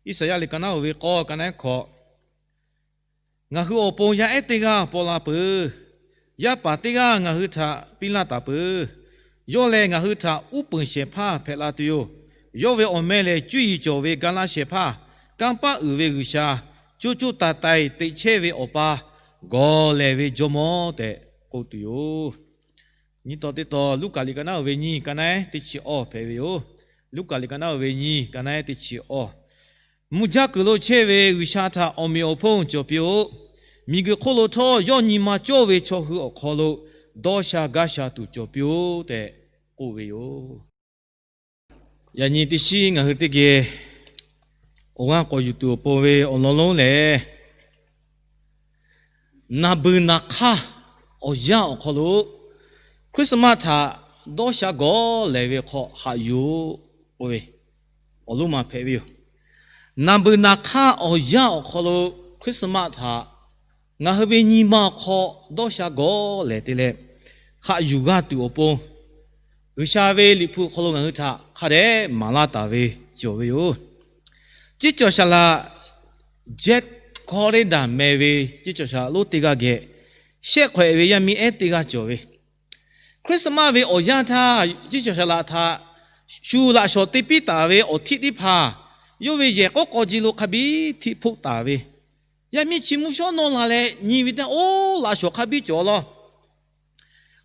Iˉsaˍyaˆ liꞈ ka naˉ oˍ ve k'awˇ ka naˉ hkawꞈ, ngaˬ hui awˬ pon yaˇ ehˉ teˇ g'aˇ paw la peuˬ. Yaˇ paˍ teˇ g'aˇ ngaˬ hui htaꞈ piˇ laˇ taˍ peuˬ. Yawˇ lehˬ ngaˬ hui htaꞈ uˉ peunˍ shehˍ hpaˇ hpehꞈ la tuˬ yoˬ. Yawˇ ve awˬ meh lehˬ cuˇ yiˍ cawˬ ve ga laˇ shehˍ hpaˇ, kanˇ paˆ uiˍ ve G'uiˬsha, co co taiˍ taiˍ teꞈ chehˇ ve Awˬ pa, gawˬ lehˬ ve Jawˇmawˇ tehꞈ k'oˆ tuˬ yoˬ. Nyi taw teˇ taw Luˉkaꞈ liꞈ ka naˉ oˍ ve nyiˇ ka naˉ teˇ chi awˇ hpehꞈ ve yoˬ. Luˉkaꞈ liꞈ ka naˉ oˍ ve nyiˇ ka naˉ teˇ chi awˇ. Mvuh jaˇ kuiˬ lo chehˇ ve G'uiˬsha htaꞈ awˬ meꞈ awˬ hponˇ cawˬ piˇ-oˆ. Miˬguiˬ hk'oˆ lo htawˇ yawˇ nyi ma cawˇ ve chaw hui awˬ hk'aw lo dawˇ sha gaˇ sha tuˬ cawˬ piˇ-oˆ tehꞈ k'oˆ ve yoˬ. Yaꞈ nyi teˇ shiˉ ngaˬ hui teˇ geh awˬ g'aˇ k'awꞈ yuˬ tuˬ awˬ pon ve awˬ lawn lonˉ lehˬ, naˍ beuˬ naˍ hk'aˇ awˬ yanˇ awˬ hk'aw lo Christmas htaꞈ dawˇ sha gawˬ lehˬ ve hk'aw haꞈ yuˬ-oˆ k'oˆ ve awˬ lonˉ ma hpehꞈ ve yoˬ. Naˍ beuˬ naˍ hk'aˇ awˬ yanˇ awˬ hk'aw lo Christmas htaꞈ ngaˬ hui ve nyi ma awˬ hk'aw dawˇ sha gawˬ lehˬ te leh haꞈ yuˬ g'a tuˬ awˬ pon, G'uiˬsha ve Liꞈ hpu awˬ hk'aw lo ngaˬ hui htaꞈ hk'a dehꞈ maˍ laˇ taˍ ve cawˬ ve yoˬ. Ceˇ cawˬ saˍ laꞈ Jack Corrigan meh ve ceˇ cawˬ saˍ laꞈ lonˉ teˇ g'aˇ geh shehˆ hk'awꞈ-e ve yaˇ miˇ ehˉ teˇ g'aˇ cawˬ ve, Christmas ve awˬ yanˇ htaˇ ceˇ cawˬ saˍ laꞈ htaꞈ shu laꞈ shawnˍ te piˇ taˍ ve awˬ htiˆ teˇ hpaˍ yawˇ ve yehˬ k'awˉ k'aw ji lo hk'a biˇ htiˆ hpoˆ taˍ ve, yaˇ miˇ chi mvuhˇ shawˉ nawˇ la leh nyi ve teˇ, oˇ laꞈ shawnˍ hk'a biˇ cawˬ law.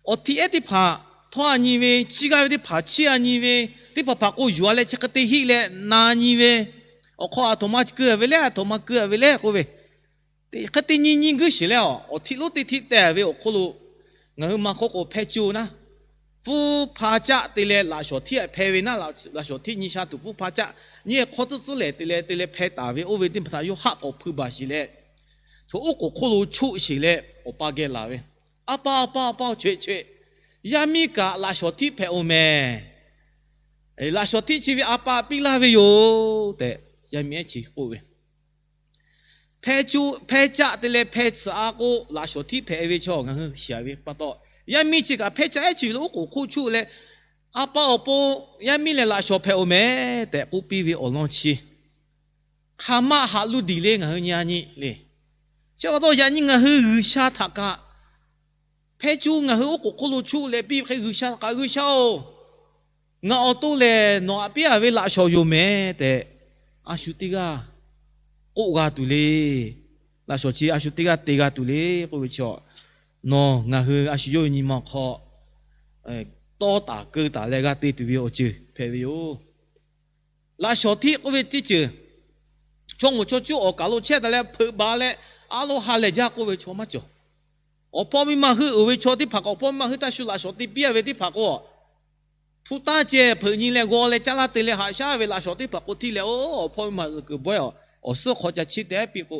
Awˬ htiˆ ehˉ teˇ hpaˍ htawˇ a nyi ve, chiˇ g'aˇ ve teˇ hpaˍ chiˇ a nyi ve, teˇ hpaˍ hpaˍ k'o yuˬ a leh chi hk'e te hiˆ leh na nyi ve, awˬ hk'aw aˬ htoꞈ ma keu a ve le, aˬ htoꞈ ma keu a ve le k'oˆ ve, hk'e te nyi nyi guiˇ sheˍ leh, awˬ htiˆ lonˉ teˇ htiˆ teh ve awˬ hk'oˆ lo ngaˬ hui ma hk'oˆ k'o hpehˇ coˇ naˉ, pfuhˇ hpa caˆ te leh laꞈ shawnˍ htiˆ hpehˇ ve naˉ, laꞈ shawnˍ htiˆ nyi sha tuˬ pfuhˇ hpa caˆ nyi hk'aw tcuhˉ tcuhˉ lehˬ te leh te leh hpehˇ taˍ ve oˇ ve teˇ hpaˍ htaꞈ yawˇ haˆ k'awꞈ hpui baˬ sheˍ leh, hto oˉ k'oˍ hk'oˆ lo choˆ sheˍ leh awˬ pa geh laˬ ve, A pa, a pa, a pa, chaweh chaweh, yaˇ miˇ kaꞈ laꞈ shawnˍ htiˆ hpehꞈ-oˬ mehˍ. Laꞈ shawnˍ htiˆ chi ve a pa piˇ laˇ ve yoˬ tehꞈ yaˇ miˇ ehˉ chi k'oˆ ve, hpehˇ caˆ te leh hpehˇ tsuhꞈ a k'o laꞈ shawnˍ htiˆ hpehꞈ ve chaw ngaˬ hui shiˍ ve pa taw, yaˇ miˇ chi kaꞈ hpehˇ caˆ ehˉ chi lo oˉ k'oˍ hk'oˆ choˆ leh, A pa awˬ pon yaˇ miˇ lehˬ laꞈ shawnˍ hpehꞈ-oˬ mehˍ tehꞈ k'oˆ piˇ ve awˬ lawn chi hk'aˬ ma haꞈ lo diˬ le ngaˬ hui nyi a nyi le. Chi pa taw yaꞈ nyi ngaˬ hui G'uiˬsha htaꞈ kaꞈ hpehˇ coˇ ngaˬ hui oˉ k'oˍ hk'oˆ lo choˆ leh piˇ ve hk'e, G'uiˬsha htaꞈ kaꞈ, G'uiˬsha-oˬ, ngaˬ awˬ to lehˬ nawˬ htaꞈ piˇ a ve laꞈ shawnˍ yoˬ mehˍ tehꞈ a shu teˇ g'aˇ k'oˆ g'a tuˬ le. Laꞈ shawnˍ chi a shu teˇ g'aˇ te g'a tuˬ le k'oˆ ve chi, nawˬ ngaˬ hui a shu yawˇ ve nyi ma awˬ hk'aw tawˇ taˍ keu taˍ leh g'a te tuˬ ve awˬ ceuˬ hpehꞈ ve yoˬ. Laꞈ shawnˍ htiˆ k'oˆ ve teˇ ceuˬ, chaw moˍ chaw cuˇ awˬ kaˬ lo chehˇ taˍ leh hpeuꞈ baˬ leh a lo ha lehˬ jaˇ k'oˆ ve chaw maˇ cawˬ. Awˬ hpawˇ miˇ ma heuˆ uiˍ ve chaw teˇ hpaˍ kaꞈ, awˬ hpawˇ miˇ ma heuˆ htaˇ shu laꞈ shawnˍ te piˇ a ve teˇ hpaˍ k'o, hpu taˇ ceh hpeuꞈ nyi leh g'aw leh caˇ laˇ te leh haꞈ shaˉ ve laꞈ shawnˍ teˇ hpaˍ k'o htiˇ leh, oˇ awˬ hpawˇ miˇ ma zuhꞈ kuiˬ bawehˇ awˬ suhˉ hk'aw ca chiˇ teh piˇ k'o,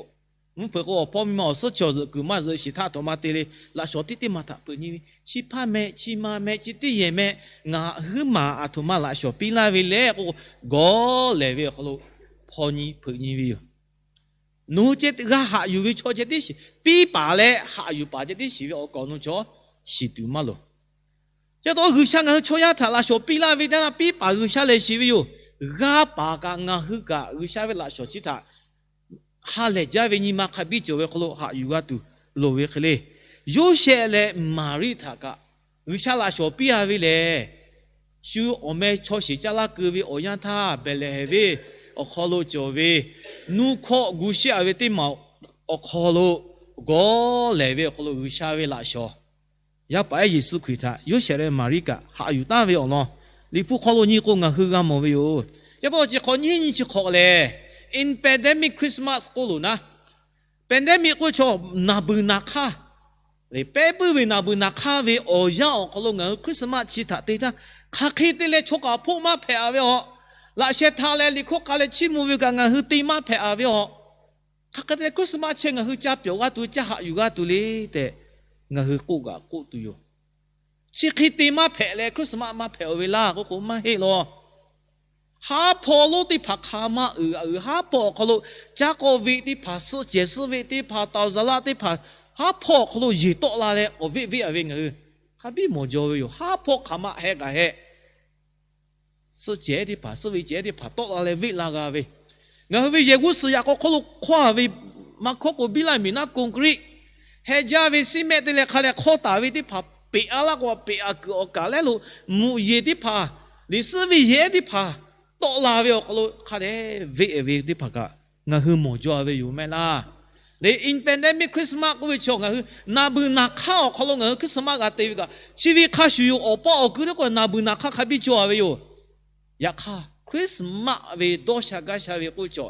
mvuhˇ hpeuꞈ k'o awˬ hpawˇ miˇ ma awˬ suhˉ chaw zuhꞈ kuiˬ maˇ zuhꞈ sheˍ htaˇ, a htoꞈ ma te le, laꞈ shawnˍ htiˆ teˇ maˬ htaꞈ hpeuꞈ nyi ve, chi hpaˇ meh, chi ma meh, chi teˇ yehˬ meh, ngaˬ huiˉ maˬ a htoꞈ ma laꞈ shawnˍ piˇ laˇ ve le k'o, gawˬ lehˬ ve awˬ hk'aw lo hpaw nyi hpeuꞈ nyi ve yoˬ. Nawˬ hui ceh g'a haꞈ yuˬ ve chaw ceh tiˉ shiˍ, piˇ paˍ leh haꞈ yuˬ paˍ ceh tiˉ shiˍ ve awˬ kaˍ awˬ nu chaw shiˍ tuˬ maˇ loˍ. Chi pa taw G'uiˬsha ngaˬ hui chaw yaˇ htaꞈ laꞈ shawnˍ piˇ laˇ ve teˇ yanˇ, piˇ paˍ G'uiˬsha lehˬ shiˍ ve yoˬ. G'aˇ paˍ kaꞈ ngaˬ hui kaꞈ G'uiˬsha ve laꞈ shawnˍ chi htaꞈ ha lehˬ jaˇ ve nyi ma hk'a biˇ cawˬ ve hk'aw lo haꞈ yuˬ g'a tuˬ loˍ ve hk'e le. Yoˇsehꞈ leh Maˍriˆ htaꞈ kaꞈ G'uiˬsha laꞈ shawnˍ piˇ a ve lehˬ, shu awˬ meh chaw sheˍ caˇ laˇ keu ve awˬ yanˇ htaˇ, Behˍlehˍhehnˍ venˇ awˬ hk'aw lo cawˬ ve nuˇ hkawˇ gu shehˆ a ve teˇ maˬ awˬ hk'aw lo gawˬ lehˬ ve awˬ hk'aw lo G'uiˬsha ve laꞈ shawnˍ yaˇ paˍ ehˉ Yeˍsuˆ Hkriꞈ htaꞈ Yoˇsehꞈ leh Maˍriˆ kaꞈ haꞈ yuˬ taˍ ve awˬ lawn Liꞈ hpu hk'aw lo nyi k'o ngaˬ hui g'a mawˬ ve yoˬ. Chi pa taw chi hk'awꞈ nyiˇ nyi chi hk'awꞈ lehˬ, in pandemic Christmas k'oˆ loˬ naˉ, pandemic k'oˆ chaw naˬ beuˬ naˬ hk'aˇ, pehˉ puiˉ ve naˬ beuˬ naˬ hk'aˇ ve awˬ yanˇ awˬ hk'aw lo ngaˬ hui Christmas chi htaꞈ te htaˇ, hk'aˬ hk'e te leh chaw kaꞈ hpoˆ maˇ hpehꞈ a ve aˬ. Laꞈ sheh htaꞈ leh liꞈ hkawˇ hk'a leh chiˇ mvuh ve kaꞈ ngaˬ hui te maˇ hpehꞈ a ve aˬ. Hk'aˬ hk'e te leh Christmas chi ngaˬ hui ca pyawˬ g'a tuˬ, ca haꞈ yuˬ g'a tuˬ le tehꞈ ngaˬ hui k'oˆ kaꞈ k'oˆ tuˬ yoˬ. Chi hk'e te maˇ hpehꞈ leh Christmas maˇ hpehꞈ-oˬ ve laˇ k'oˆ k'o maˇ heˆ law. Haˉ hpawˇ lonˉ teˇ hpaˍ hk'a maˇ uiˍ a uiˍ, haˉ hpawˇ awˬ hk'aw lo caˇ k'awꞈ veꞈ teˇ hpaˍ, suhˆ cehˬ suhˆ veˆ teˇ hpaˍ, taoˍ zaˍ laˆ teˇ hpaˍ, haˉ hpawˇ awˬ hk'aw lo yeˬ tawˆ la leh k'awꞈ veˆ veˆ a ve ngaˬ hui hk'a biˇ mawˬ jaw ve yoˬ. Haˉ hpawˇ hk'aˬ ma heh kaꞈ heh suhˆ cehˬ teˇ hpaˍ, suhˆ veˆ cehˬ teˇ hpaˍ tawˆ la leh veˆ la g'a ve, Ngaˬ hui ve yehˬ g'uˇ suhˍ yaꞈ k'aw hk'oˆ lo hkawˇ a ve maˇ hkawˇ k'o, biˇ laˇ miˬ naˉ concrete heh jaˇ ve siˉ mehˆ te leh hk'a leh hk'awˇ taˍ ve teˇ hpaˍ peꞈ a laˇ k'o, peꞈ a kuiˬ awˬ kaˍ lehˉ lo mvuhꞈ yeˬ teˇ hpaˍ, liꞈ suhˉ ve yehˬ teˇ hpaˍ tawˆ la ve awˬ hk'aw lo hk'a dehꞈ veˆ ve teˇ hpaˍ kaꞈ ngaˬ hui mawˬ jaw ve yoˬ mehˆ laˇ. Leh in pandemic Christmas k'oˆ ve chi, ngaˬ hui naˍ beuˬ naˍ hk'aˇ awˬ hk'aw lo ngaˬ hui Christmas g'a te ve kaꞈ, chi ve hk'a shuˍ yoˬ. Awˬ pa awˬ ku teˇ k'o naˍ beuˬ naˍ hk'aˇ hk'a biˇ cawˬ a ve yoˬ. Yaꞈ hk'aˇ Christmas ve dawˇ sha gaˇ sha ve k'oˆ ve chi,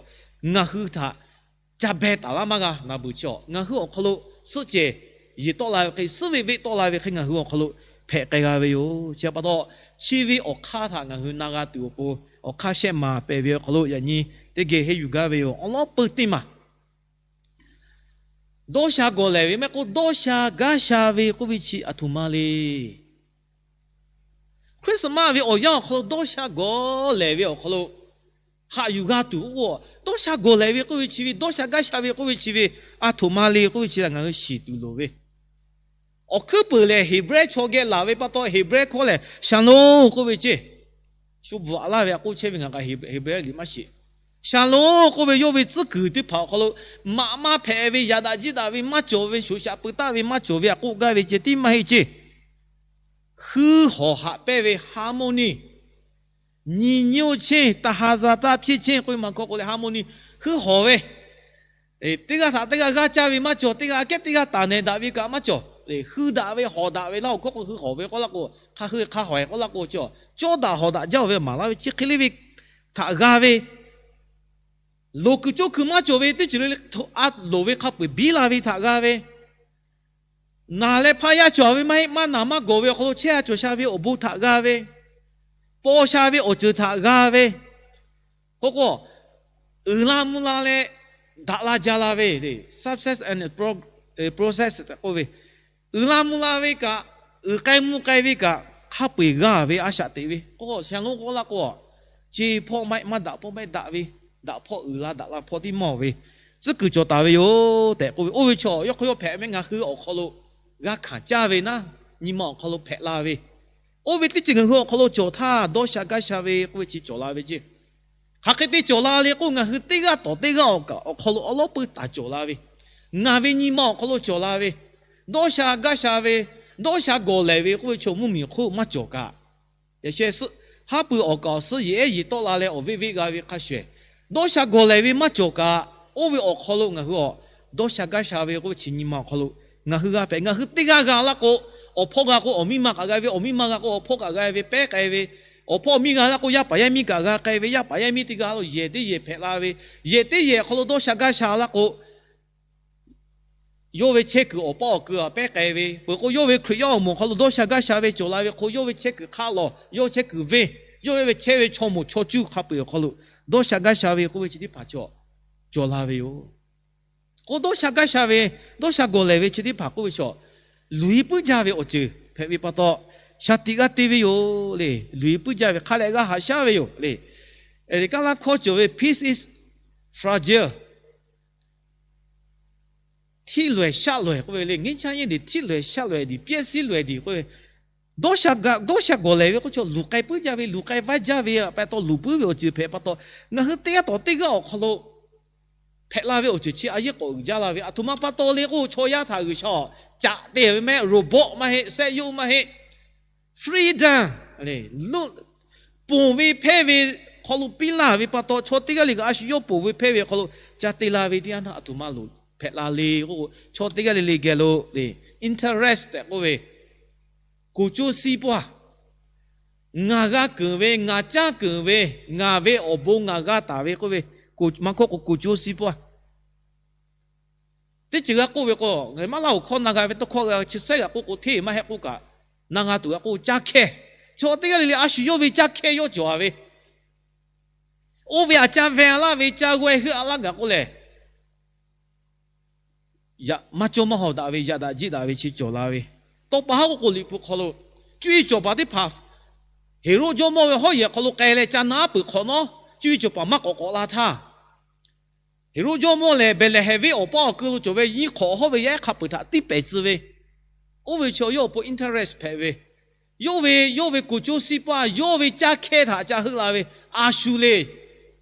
ngaˬ hui htaꞈ ca beh taˍ laˇ maˇ g'a. Naˍ beuˬ chi ngaˬ hui awˬ hk'aw lo suhˆ cehˬ yeˬ tawˆ la ve hk'e, suhˉ ve veˆ tawˆ la ve hk'e ngaˬ hui awˬ hk'aw lo hpehꞈ k'ai g'a ve yoˬ. Chi pa taw, chi ve awˬ hk'aˇ htaꞈ ngaˬ hui na g'a tuˬ awˬ pon, awˬ hk'aˇ shehˆ maˍ pehꞈ ve awˬ hk'aw lo yaꞈ nyi teˇ geh henˇ yuˬ gaˇ ve yoˬ. Awˬ lawˉ peuˇ teˇ maˬ dawˇ sha gawˬ lehˬ ve mehˆ k'o, dawˇ sha gaˇ sha ve k'oˆ ve chi aˬ htoꞈ ma le. Christmas ve awˬ yanˇ awˬ hk'aw lo dawˇ sha gawˬ lehˬ ve awˬ hk'aw lo haꞈ yuˬ g'a tuˬ k'o, dawˇ sha gawˬ lehˬ ve k'oˆ ve chi ve, dawˇ sha gaˇ sha ve k'oˆ ve chi ve aˬ htoꞈ ma le k'oˆ ve chi htaꞈ ngaˬ hui shiˍ tuˬ loˍ ve. Awˬ hkuiˉ peuˬ lehˬ, Heˍbrehˇ chaw geh laˬ ve pa taw, Heˍbrehˇ hkawˇ lehˬ, shalom k'oˆ ve ceˇ. Shu bvuhꞈ laˇ ve a k'oˆ chehˇ ve ngaˬ kaꞈ Heˍbrehˇ liꞈ maˇ shiˍ. Shalom k'oˆ ve yawˇ ve tcuhˉ kuiˬ teˇ hpaˍ awˬ hk'aw lo maꞈ maˇ hpehꞈ ve, yaꞈ daꞈ jiˆ daꞈ ve, maˇ cawˬ ve, shoˍ shaꞈ peu taˆ ve, maˇ cawˬ ve a k'oˆ gaˇ ve ceh tiˉ maˇ heˆ ceˇ. Hui hawˍ haꞈ pehnˇ ve harmony, nyi nyi oˇ cheˇ, taˍ ha za taˇ hpiˇ cheˇ k'oˆ ve maˇ hkawˇ k'o leh harmony, hui hawˍ ve teˇ g'aˇ htaꞈ teˇ g'aˇ g'aˇ caˇ ve maˇ cawˬ, teˇ g'aˇ kehˉ teˇ g'aˇ taˍ nehˬ daꞈ ve kaꞈ maˇ cawˬ. Hui daꞈ ve hawˍ daꞈ ve laˇ awˬ hkawˇ k'o, hui hawˍ ve k'oˆ laˇ k'o, hk'a hui hk'a hawˍ k'oˆ laˇ k'o, cawˇ daꞈ hawˍ daꞈ jaˇ ve maˍ laˇ ve chi hk'e le ve htaꞈ g'a ve, loˍ kuiˬ cawˇ kuiˬ maˇ cawˬ ve teˇ ceuˬ le le a loˍ ve hk'a peu-eˬ biˇ la ve htaꞈ g'a ve, naˬ leh hpaˇ yaˇ cawˬ ve maˇ heˆ, maˇ naˬ maˇ gawˬ ve awˬ hk'aw lo chehˇ a cawˬ sha ve awˬ bon htaꞈ g'a ve, paw sha ve awˬ ceuˬ htaꞈ g'a ve, k'oˆ k'o, uiˍ la mvuh la leh daꞈ la ja la ve, success and pro- process tehꞈ k'oˆ ve, uiˍ la mvuh la ve kaꞈ, uiˍ k'ai mvuh k'ai ve kaꞈ hk'a peu-eˬ g'a ve a shaꞈ teꞈ ve k'o, sha lonˉ k'oˆ laˇ k'o, ce hpawˇ maˇ heˆ, maˇ daꞈ hpawˇ maˇ heˆ, daꞈ ve, daꞈ hpawˇ uiˍ la daꞈ la hpawˇ tiˉ mawˬ ve tcuhˉ kuiˬ cawˬ taˍ ve yoˬ tehꞈ k'oˆ ve. Oˇ ve chaw yawˇ hk'aw yawˇ hpehꞈ mehˆ ngaˬ hui awˬ hk'aw lo g'a hkanˍ caˇ ve naˉ, nyi ma awˬ hk'aw lo hpehꞈ la ve, oˇ ve teˇ ceuˬ ngaˬ hui awˬ hk'aw lo cawˬ htaˇ, dawˇ sha gaˇ sha ve k'oˆ ve chi cawˬ la ve ceˇ. Hk'aˬ hk'e te cawˬ la le k'o, ngaˬ hui teˇ g'aˇ tawˍ teˇ g'aˇ awˬ kaꞈ awˬ hk'aw lo awˬ lawˉ peuˇ taˍ cawˬ la ve, ngaˬ ve nyi ma awˬ hk'aw lo cawˬ la ve, dawˇ sha gaˇ sha ve, dawˇ sha gawˬ lehˬ ve k'oˆ ve chaw mvuhˇmiˬ hk'oˆ maˇ cawˬ kaꞈ, yaꞈ sheh suhˉ, haˉ pui awˬ kaˍ awˬ suhˉ yeˬ ehˉ yeˬ tawˆ la leh awˬ veˆ veˆ g'a ve hk'a shuˍ, dawˇ sha gawˬ lehˬ ve maˇ cawˬ kaꞈ, oˇ ve awˬ hk'aw lo ngaˬ hui a dawˇ sha gaˇ sha ve k'oˆ ve chi nyi ma awˬ hk'aw lo ngaˬ hui g'a hpehꞈ. Ngaˬ hui teˇ g'aˇ g'a laˇ k'o, awˬ hpawˇ g'a k'o awˬ miˇ ma kaꞈ g'a ve, awˬ miˇ ma g'a k'o awˬ hpawˇ kaꞈ g'a ve, pehˉ k'ai ve, awˬ hpawˇ miˇ g'a laˇ k'o yaˇ paˍ yaˇ miˇ kaꞈ g'a k'ai ve, yaˇ paˍ yaˇ miˇ teˇ g'aˇ lo yehˬ teˇ yehˬ hpehꞈ la ve, yehˬ teˇ yehˬ awˬ hk'aw lo dawˇ sha gaˇ sha laˇ k'o, yawˇ ve chehˇ kuiˬ awˬ paˇ awˬ ku a pehˉ k'ai ve peuˬ k'o, yawˇ ve Hkriꞈ yaˇ awˬ moˍ awˬ hk'aw lo dawˇ sha gaˇ sha ve cawˬ la ve hk'o, yawˇ ve chehˇ kuiˬ hk'aˆ lawˬ, yawˇ chehˇ kuiˬ venˇ, yawˇ ve chehˇ ve chaw moˍ chaw cuˇ hk'a peu-eˬ awˬ hk'aw lo dawˇ sha gaˇ sha ve k'oˆ ve chi teˇ hpaˍ cawˬ la ve yoˬ. K'o dawˇ sha gaˇ sha ve, dawˇ sha gawˬ lehˬ ve chi teˇ hpaˍ k'oˆ ve chaw, luˬ-e puiˉ jaˇ ve awˬ ceuˬ hpehꞈ ve pa taw, shaˍ tiꞈ g'a te ve yoˬ le. Luˬ-e puiˉ jaˇ ve hk'a lehꞈ g'a haꞈ shaˉ ve yoˬ le. Kaˉ laˇ hkawˇ cawˬ ve peace is fragile, htiˆ lawehˬ shaˆ lawehˬ k'oˆ ve le. ငြိမ်းချမ်းရေးသည် htiˆ lawehˬ shaˆ lawehˬ ဒီး ပျက်စီးလွယ်သည် k'oˆ ve, dawˇ sha gawˬ lehˬ ve k'oˆ ve chaw, luˬ k'ai puiˉ jaˇ ve, luˬ k'ai vaiˇ jaˇ ve pa taw, luˬ puiˉ ve awˬ ceuˬ hpehꞈ pa taw, ngaˬ hui teˇ g'aˇ tawˍ teˇ g'aˇ awˬ hk'aw lo hpehꞈ la ve awˬ ceuˬ chi a yehˉ k'awꞈ uiˍ jaˇ la ve. Aˬ htoꞈ ma pa taw le k'o, chaw yaˇ htaꞈ G'uiˬsha caꞈ te ve mehˆ, robot maˇ heˆ, စက်ရုပ် maˇ heˆ, freedom, ponˬ ve hpehˇ ve hk'aw lo piˇ laˇ ve pa taw, chaw teˇ g'aˇ le kaꞈ a shu yawˇ ponˬ ve hpehˇ ve hk'aw lo ca te la ve teˇ yanˇ htaˇ, aˬ htoꞈ ma lo hpehꞈ la le k'o, chaw teˇ g'aˇ le le geh lo le, interest tehꞈ k'oˆ ve, ကိုယ်ကျိုးစီးပွား, ngaˬ g'a keunˍ ve, ngaˬ caˇ keunˍ ve, ngaˬ ve awˬ bon ngaˬ g'a taˍ ve k'oˆ ve, maˇ hkawˇ k'o ကိုယ်ကျိုးစီးပွား teˇ ceuˬ g'a k'oˆ ve k'o, ngaˬ maˇ laˇ awˬ hkawˇ na g'a ve tawˇ hkawˇ g'a chi sehˉ g'a k'oˆ k'o, hteˇ maˇ heˆ k'oˆ kaꞈ, na g'a tuˬ g'a k'oˆ, caˇ hkehˇ. Chaw teˇ g'aˇ le le a shu yawˇ ve caˇ hkehˇ yawˇ cawˬ a ve, oˇ ve a caˇ ve a laˇ ve caˇ g'aweh heuˆ a laˇ gaˬ k'oˆ lehˬ, maˇ cawˇ maˇ hawˍ daꞈ ve, yaꞈ daꞈ jiˆ daꞈ ve chi cawˬ la ve. Tawˇ pa haˉ k'oˆ k'o, Liꞈ hpu hk'aw lo cuˇ yiˍ cawˬ paˍ teˇ hpaˍ Heˍroˆ jawˇmawˇ ve hawˉ yehˬ hk'aw lo k'ai leh ca na aˉ peuˬ hk'awꞈ nawˉ, cuˇ yiˍ cawˬ paˍ maˇ k'awꞈ k'awꞈ la htaˇ, Heˍroˆ jawˇmawˇ lehˬ, Behˍlehˍhehnˍ venˇ awˬ paˇ awˬ keu lo cawˬ ve nyiˇ hk'awꞈ hawˉ ve yaˇ ehˉ hk'a peuˬ htaꞈ tiˇ pehˍ tcuh ve, oˇ ve chaw yawˇ awˬ pon interest hpehꞈ ve, yawˇ ve, yawˇ ve ကိုယ်ကျိုးစီးပွား, yawˇ ve caˇ hkehˇ htaꞈ ca heuˆ la ve, a shu le.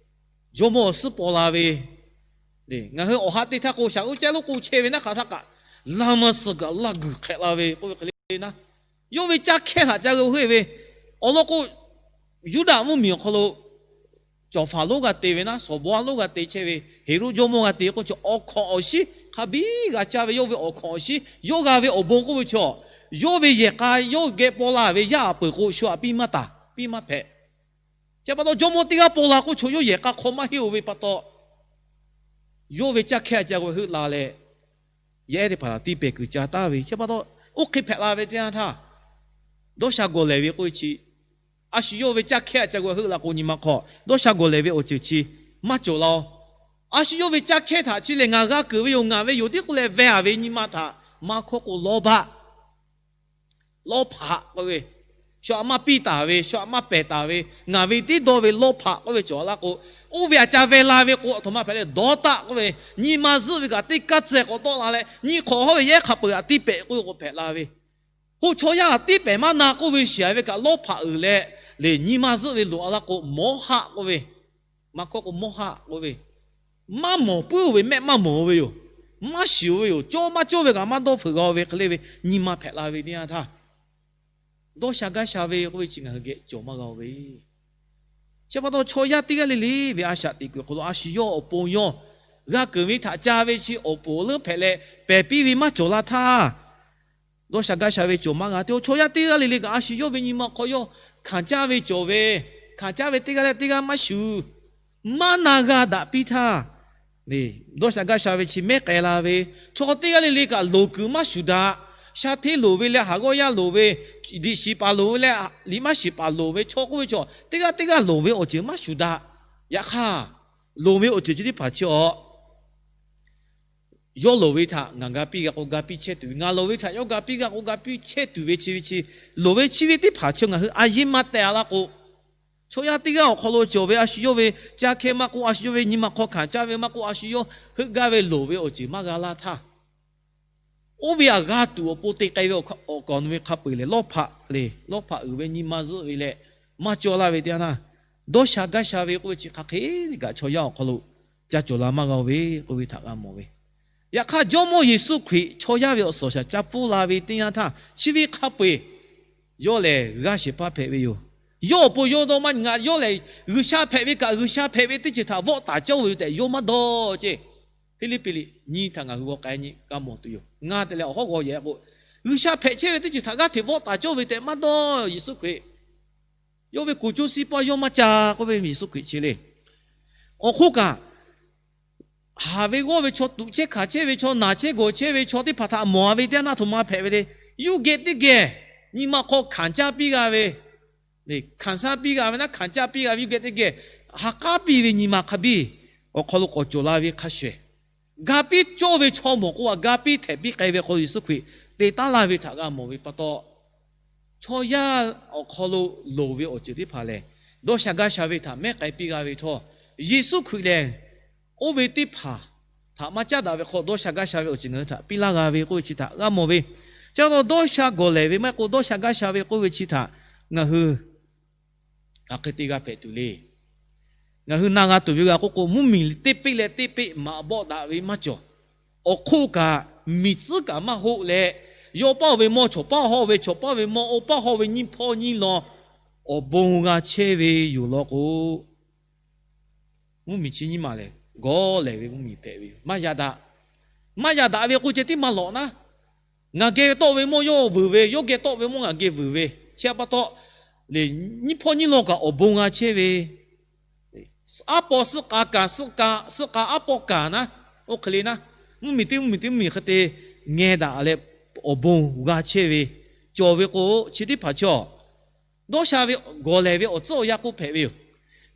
jawˇmawˇ awˬ suhˉ paw la ve, ngaˬ hui awˬ ha teˇ htaˇ k'o shaˍ uˉ caˉ lonˉ k'oˆ chehˇ ve naˆ hk'aˬ htaˇ kaꞈ, laˇ maˇ suh kaꞈ laˇ guiˬ hk'ehꞈ la ve k'oˆ ve hk'e le naˆ. Yawˇ ve caˇ hkehˇ htaꞈ ca g'euꞈ heuˆ ve awˬ lawn k'o, Yuˇdaꞈ mvuhˇmiˬ awˬ hk'aw lo cawˬ faˍ lonˉ g'a te ve naˆ, shawˍ baw a lonˉ g'a te chehˇ ve, Heˍroˆ jawˇmawˇ g'a te k'oˆ chi awˬ hkawnˍ awˬ shinˉ hk'a biˇ g'a caˇ ve, yawˇ ve awˬ hkawnˍ awˬ shinˉ yawˇ g'a ve awˬ bon k'oˆ ve chaw, yawˇ ve yehˬ k'a yawˇ geh paw la ve yaˇ aˬ peuˬ k'o shu aꞈ piˇ maˇ taˍ, piˇ maˇ hpehꞈ. Chi pa taw jawˇmawˇ teˇ g'aˇ paw la k'oˆ chaw yawˇ yehˬ k'a hk'aw maˇ henˇ-oˬ ve pa taw, yawˇ ve caˇ hkehˇ htaꞈ ca g'euꞈ heuˆ la leh, yaˇ ehˉ teˇ hpaˍ htaꞈ tiˇ pehˍ kuiˬ ca taˍ ve. Chi pa taw, oˇ hk'e hpehꞈ la ve teˇ yanˇ htaˇ, dawˇ sha gawˬ lehˬ ve k'oˆ ve chi, a shu yawˇ ve caˇ hkehˇ htaꞈ ca g'euꞈ heuˆ la k'o nyi ma hk'aw dawˇ sha gawˬ lehˬ ve awˬ ceuˬ chi maˇ cawˬ la-oˬ. A shu yawˇ ve caˇ hkehˇ htaꞈ chi lehˬ ngaˬ g'a keunˍ ve yoˬ, ngaˬ ve yoˬ tiˉ k'oˆ leh veh-a ve nyi ma htaꞈ maˇ hkawˇ k'o lawˇ baˆ, lawˇ hpaꞈ k'oˆ ve, shu aꞈ maˇ piˇ taˍ ve, shu aꞈ maˇ pehˬ taˍ ve, ngaˬ ve tiˉ dawˇ ve lawˇ hpaꞈ k'oˆ ve cawˬ laˇ k'o, oˇ ve aꞈ ca veh la ve k'o, aˬ htoꞈ ma hpehꞈ leh dawˇ taˆ k'oˆ ve, nyi ma zuhˆ ve kaꞈ teˇ kaˉ tcuh k'awꞈ tawˆ la leh, nyi hk'awꞈ hawˉ ve yehˉ hk'a peu-eˬ htaꞈ tiˇ pehˍ k'oˆ ve k'o hpehꞈ la ve. K'o chaw yaˇ tiˇ pehˍ maˇ na k'oˆ ve shiˍ-a ve kaꞈ lawˇ hpaꞈ uiˍ leh, lehˬ nyi ma zuhˆ ve loꞈ-a laˇ k'o, mawˇ haˆ k'oˆ ve, maˇ hkawˇ k'o mawˇ haˆ k'oˆ ve, maˇ mawˬ puiˉ-oˬ ve mehˆ maˇ mawˬ ve yoˬ. Maˇ shiˍ-oˬ ve yoˬ. Cawˇ maˇ cawˇ ve kaꞈ maˇ dawˇ fuiˍ g'a-oˬ ve hk'e le ve nyi ma hpehꞈ la ve teˇ yanˇ htaˇ, dawˇ sha gaˇ sha ve k'oˆ ve chi ngaˬ hui geh cawˬ maˇ g'a-oˬ ve. Chi pa taw chaw yaˇ teˇ g'aˇ le le ve a shaꞈ teꞈ kuiˬ awˬ hk'aw lo a shu yawˇ awˬ pon yawˇ g'a keunˍ ve htaꞈ ca ve chi awˬ poˍ leuˉ hpehꞈ leh pehˬ piˇ ve maˇ cawˬ la htaˇ, dawˇ sha gaˇ sha ve cawˬ maˇ g'a te-o. Chaw yaˇ teˇ g'aˇ le le kaꞈ a shu yawˇ ve nyi ma hk'aw yawˇ hkanˍ caˇ ve cawˬ ve, hkanˍ caˇ ve teˇ g'aˇ leh teˇ g'aˇ maˇ shuˍ, maˇ na g'a daꞈ piˇ htaˇ, dawˇ sha gaˇ sha ve chi mehˉ k'ai la ve, chaw teˇ g'aˇ le le kaꞈ loˍ kuiˬ maˇ shuˍ daꞈ. Sha hteˇ loˍ ve leh haˍ g'awˇ yaˇ loˍ ve, liꞈ shiˍ paˍ loˍ ve leh liꞈ maˇ shiˍ paˍ loˍ ve chaw k'oˆ ve chaw teˇ g'aˇ teˇ g'aˇ loˍ ve awˬ ceuˬ maˇ shuˍ daꞈ. Yaꞈ hk'aˇ, loˍ ve awˬ ceuˬ chi teˇ hpaˍ chi-a, yawˇ loˍ ve htaꞈ ngaˬ ga piˇ g'a k'o ga piˇ chehˇ tuˬ ve, ngaˬ loˍ ve htaꞈ yawˇ ga piˇ g'a k'o ga piˇ chehˇ tuˬ ve chi ve chi, loˍ ve chi ve teˇ hpaˍ chi ngaˬ hui a yeˇ maˇ teh-a laˇ k'o, chaw yaˇ teˇ g'aˇ awˬ hk'aw lo cawˬ ve a shu yawˇ ve caˇ hkehˇ maˇ k'oˆ, a shu yawˇ ve nyi ma hk'aw hkanˍ caˇ ve maˇ k'oˆ, a shu yawˇ heuˆ gaˇ ve loˍ ve awˬ ceuˬ maˇ g'a laˇ htaˇ, oˇ ve aꞈ g'a tuˬ awˬ pon te k'ai ve awˬ kaˍ awˬ nu ve hk'a peu-eˬ lehˬ, lawˇ hpaꞈ le, lawˇ hpaꞈ uiˍ ve nyi ma zuhˆ ve leh maˇ cawˇ laˇ ve teˇ yanˇ htaˇ, dawˇ sha gaˇ sha ve k'oˆ ve chi hk'aˬ hk'e kaꞈ chaw yaˇ awˬ hk'aw lo ca cawˬ la maˇ g'a-oˬ ve k'oˆ ve htaꞈ g'a mawˬ ve. Yaꞈ hk'aˇ, Jawˇmawˇ Yeˍsuˆ Hkriꞈ chaw yaˇ ve awˬ suhˍ awˬ shaˍ ca pfuhˇ la ve teˇ yanˇ htaˇ, chi ve hk'a peu-eˬ yawˇ lehˬ g'aˇ shehˍ hpaˇ hpehꞈ ve yoˬ. Yawˇ awˬ pon yawˇ dawˇ maˇ nyi, ngaˬ yawˇ lehˬ G'uiˬsha hpehꞈ ve kaꞈ G'uiˬsha hpehꞈ ve teˇ ceuˬ htaꞈ vawˆ taˍ cawˇ ve tehꞈ yawˇ maˇ dawˇ ceˇ. Hpiˇliˇpiˆ liꞈ nyiˇ htaꞈ ngaˬ hui g'aw k'ai nyi g'a mawˬ tuˬ yoˬ. Ngaˬ te leh awˬ hawˉ g'aw yehˬ k'o, G'uiˬsha hpehꞈ chehˇ ve teˇ ceuˬ htaꞈ g'aˇ hteꞈ vawˆ taˍ cawˇ ve tehꞈ maˇ dawˇ Yeˍsuˆ Hkriꞈ. Yawˇ ve kuˬ coˇ siˉ paˇ yawˇ maˇ ca k'oˆ ve Yeˍsuˆ Hkriꞈ chi le. Awˬ hk'oˆ kaꞈ, haˍ ve g'awˇ ve chaw, tuꞈ chehˇ hkanˍ chehˇ ve chaw, naˬ chehˇ gawˬ chehˇ ve chaw teˇ hpaˍ htaꞈ mawˬ-a ve teˇ yanˇ htaˇ, aˬ htoꞈ ma hpehꞈ ve le. Yawˇ geh teˇ geh nyi ma hk'aw hkanˍ caˇ piˇ g'a ve, hkanˍ caˇ piˇ g'a ve naˆ, hkanˍ caˇ piˇ g'a ve yawˇ geh teˇ geh ha k'aˉ piˇ ve nyi ma hk'a biˇ awˬ hk'aw lo k'awꞈ cawˬ la ve hk'a shuˍ, ga piˇ cawˇ ve chaw mawˬ k'o, a ga piˇ htehꞈ piˇ k'ai ve hk'aw lo Yeˍsuˆ Hkriꞈ te taˉ laˇ ve htaꞈ g'a mawˬ ve pa taw, chaw yaˇ awˬ hk'aw lo loˍ ve awˬ ceuˬ teˇ hpaˍ lehˬ, dawˇ sha gaˇ sha ve htaꞈ mehˉ k'ai piˇ g'a ve htawˇ, Yeˍsuˆ Hkriꞈ lehˬ oˇ ve teˇ hpaˍ htaꞈ maˇ caˉ daꞈ ve hk'aw, dawˇ sha gaˇ sha ve awˬ ceuˬ ngaˬ hui htaꞈ piˇ laˇ g'a ve k'oˆ ve chi htaꞈ g'a mawˬ ve. Chi pa taw dawˇ sha gawˬ lehˬ ve maˇ heˆ k'o dawˇ sha gaˇ sha ve k'oˆ ve chi htaꞈ ngaˬ hui hk'aˬ hk'e te g'a hpehꞈ tuˬ le. Ngaˬ hui na g'a tuˬ ve g'a k'oˆ k'o, mvuhˇmiˬ teˇ peˆ leh teˇ peˆ maꞈ bawˆ daꞈ ve maˇ cawˬ. Awˬ hk'oˆ kaꞈ, miˬ tcuhˉ kaꞈ maˇ hoˆ leh, yaw paˇ ve mawˇ, chawˬ paˇ hawˇ ve chawˬ paˇ ve mawˇ, oˇ paˇ hawˇ ve nyiˇ hpawˇ nyiˇ lawn awˬ bon g'a chehˇ ve yoˬ law k'o, mvuhˇmiˬ chi nyiˇ maˬ lehˬ, gawˬ lehˬ ve mvuhˇmiˬ hpehꞈ ve yoˬ. Maˇ yaꞈ daꞈ, maˇ yaꞈ daꞈ ve k'o ceh tiˉ maˇ lawꞈ naˉ. Ngaˬ geh tawˆ ve mawˇ yawˇ vuiˬ ve, yawˇ geh tawˆ ve mawˇ ngaˬ geh vuiˬ ve. Chi pa taw, nyiˇ hpawˇ nyiˇ lawn kaꞈ awˬ bon g'a chehˇ ve, aˉ paw suhˆ k'a kaˍ, suhˆ k'a aˉ paw kaˍ naˉ, oˇ hk'e le naˉ, mvuhˇmiˬ teˇ mvuhˇmiˬ teˇ mvuhˇmiˬ hk'e te ngeh daꞈ leh awˬ bon g'a chehˇ ve cawˬ ve k'o, chi teˇ hpaˍ chaw dawˇ sha ve gawˬ lehˬ ve awˬ tcuhˉ awˬ yanˇ k'oˆ hpehꞈ ve yoˬ.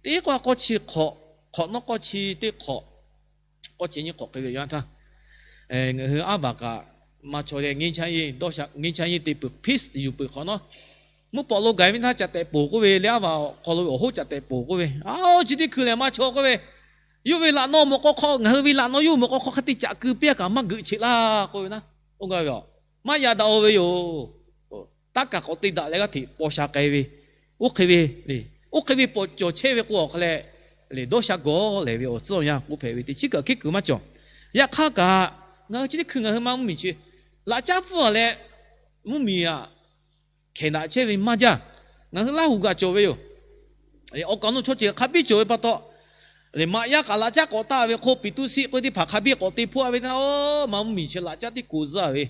Teˇ k'awˇ k'awˇ chi hk'awꞈ, hk'awꞈ nawˉ k'awˇ chi teˇ hk'awꞈ, k'awˇ chi nyiˇ hk'awꞈ hk'e ve yoˬ yanˇ htaˇ, ngaˬ hui aˉ vaˬ kaꞈ maˇ chaw leh, ngeh cha yeˇ te peuˬ hk'awꞈ nawˉ, mvuhˇ paw lo gaˬ ve htaˇ caꞈ tehꞈ poˬ k'oˆ ve le, aˉ vaˬ awˬ hk'aw lo awˬ hoˉ caꞈ tehꞈ poˬ k'oˆ ve, a, chi teˇ hkui lehˬ maˇ chaw k'oˆ ve, yawˇ ve laꞈ naw mawˬ k'aw hk'aw, ngaˬ hui ve laꞈ naw yawˇ mawˬ k'aw hk'aw hk'e te caꞈ keu piˇ-a kaꞈ maˇ geuꞈ cheꞈ laˇ k'oˆ ve naˉ, oˇ gaˇ ve a, maˇ yaꞈ daꞈ-o ve yoˬ. Taˇ kaˬ k'awꞈ te daꞈ leh g'aˇ hteꞈ paw sha k'ai ve, oˇ hk'e ve, oˇ hk'e ve paw cawˬ chehˇ ve k'o awˬ hk'aw leh, lehˬ dawˇ sha gawˬ lehˬ ve awˬ tcuhˉ awˬ yanˇ k'oˆ hpehꞈ ve teˇ chiˉ kaꞈ hkiˉ kuiˬ maˇ cawˬ. Yaꞈ hk'aˇ kaꞈ, ngaˬ hui chi teˇ hkui ngaˬ hui maˇ mvuhˇmiˬ chi laꞈ caˉ pfuhˇ a leh, mvuhˇmiˬ aꞈ hkehˍ daꞈ chehˇ ve maˇ jaˇ. Ngaˬ hui Laˇ huˍ kaꞈ cawˬ ve yoˬ. Awˬ kaˍ awˬ nu chaw ceuˬ hk'a biˇ cawˬ ve pa taw, lehˬ maꞈ yaˇ kaꞈ laꞈ caˉ k'awꞈ taˆ ve hk'oˆ, piˍ tuˇ siˆ k'oˆ ve teˇ hpaˍ hk'a biˇ k'awꞈ te hpfuhˆ a ve htaˇ, oˇ maˇ mvuhˇmiˬ chi laꞈ caˉ tiˉ ko zuhˇ ve,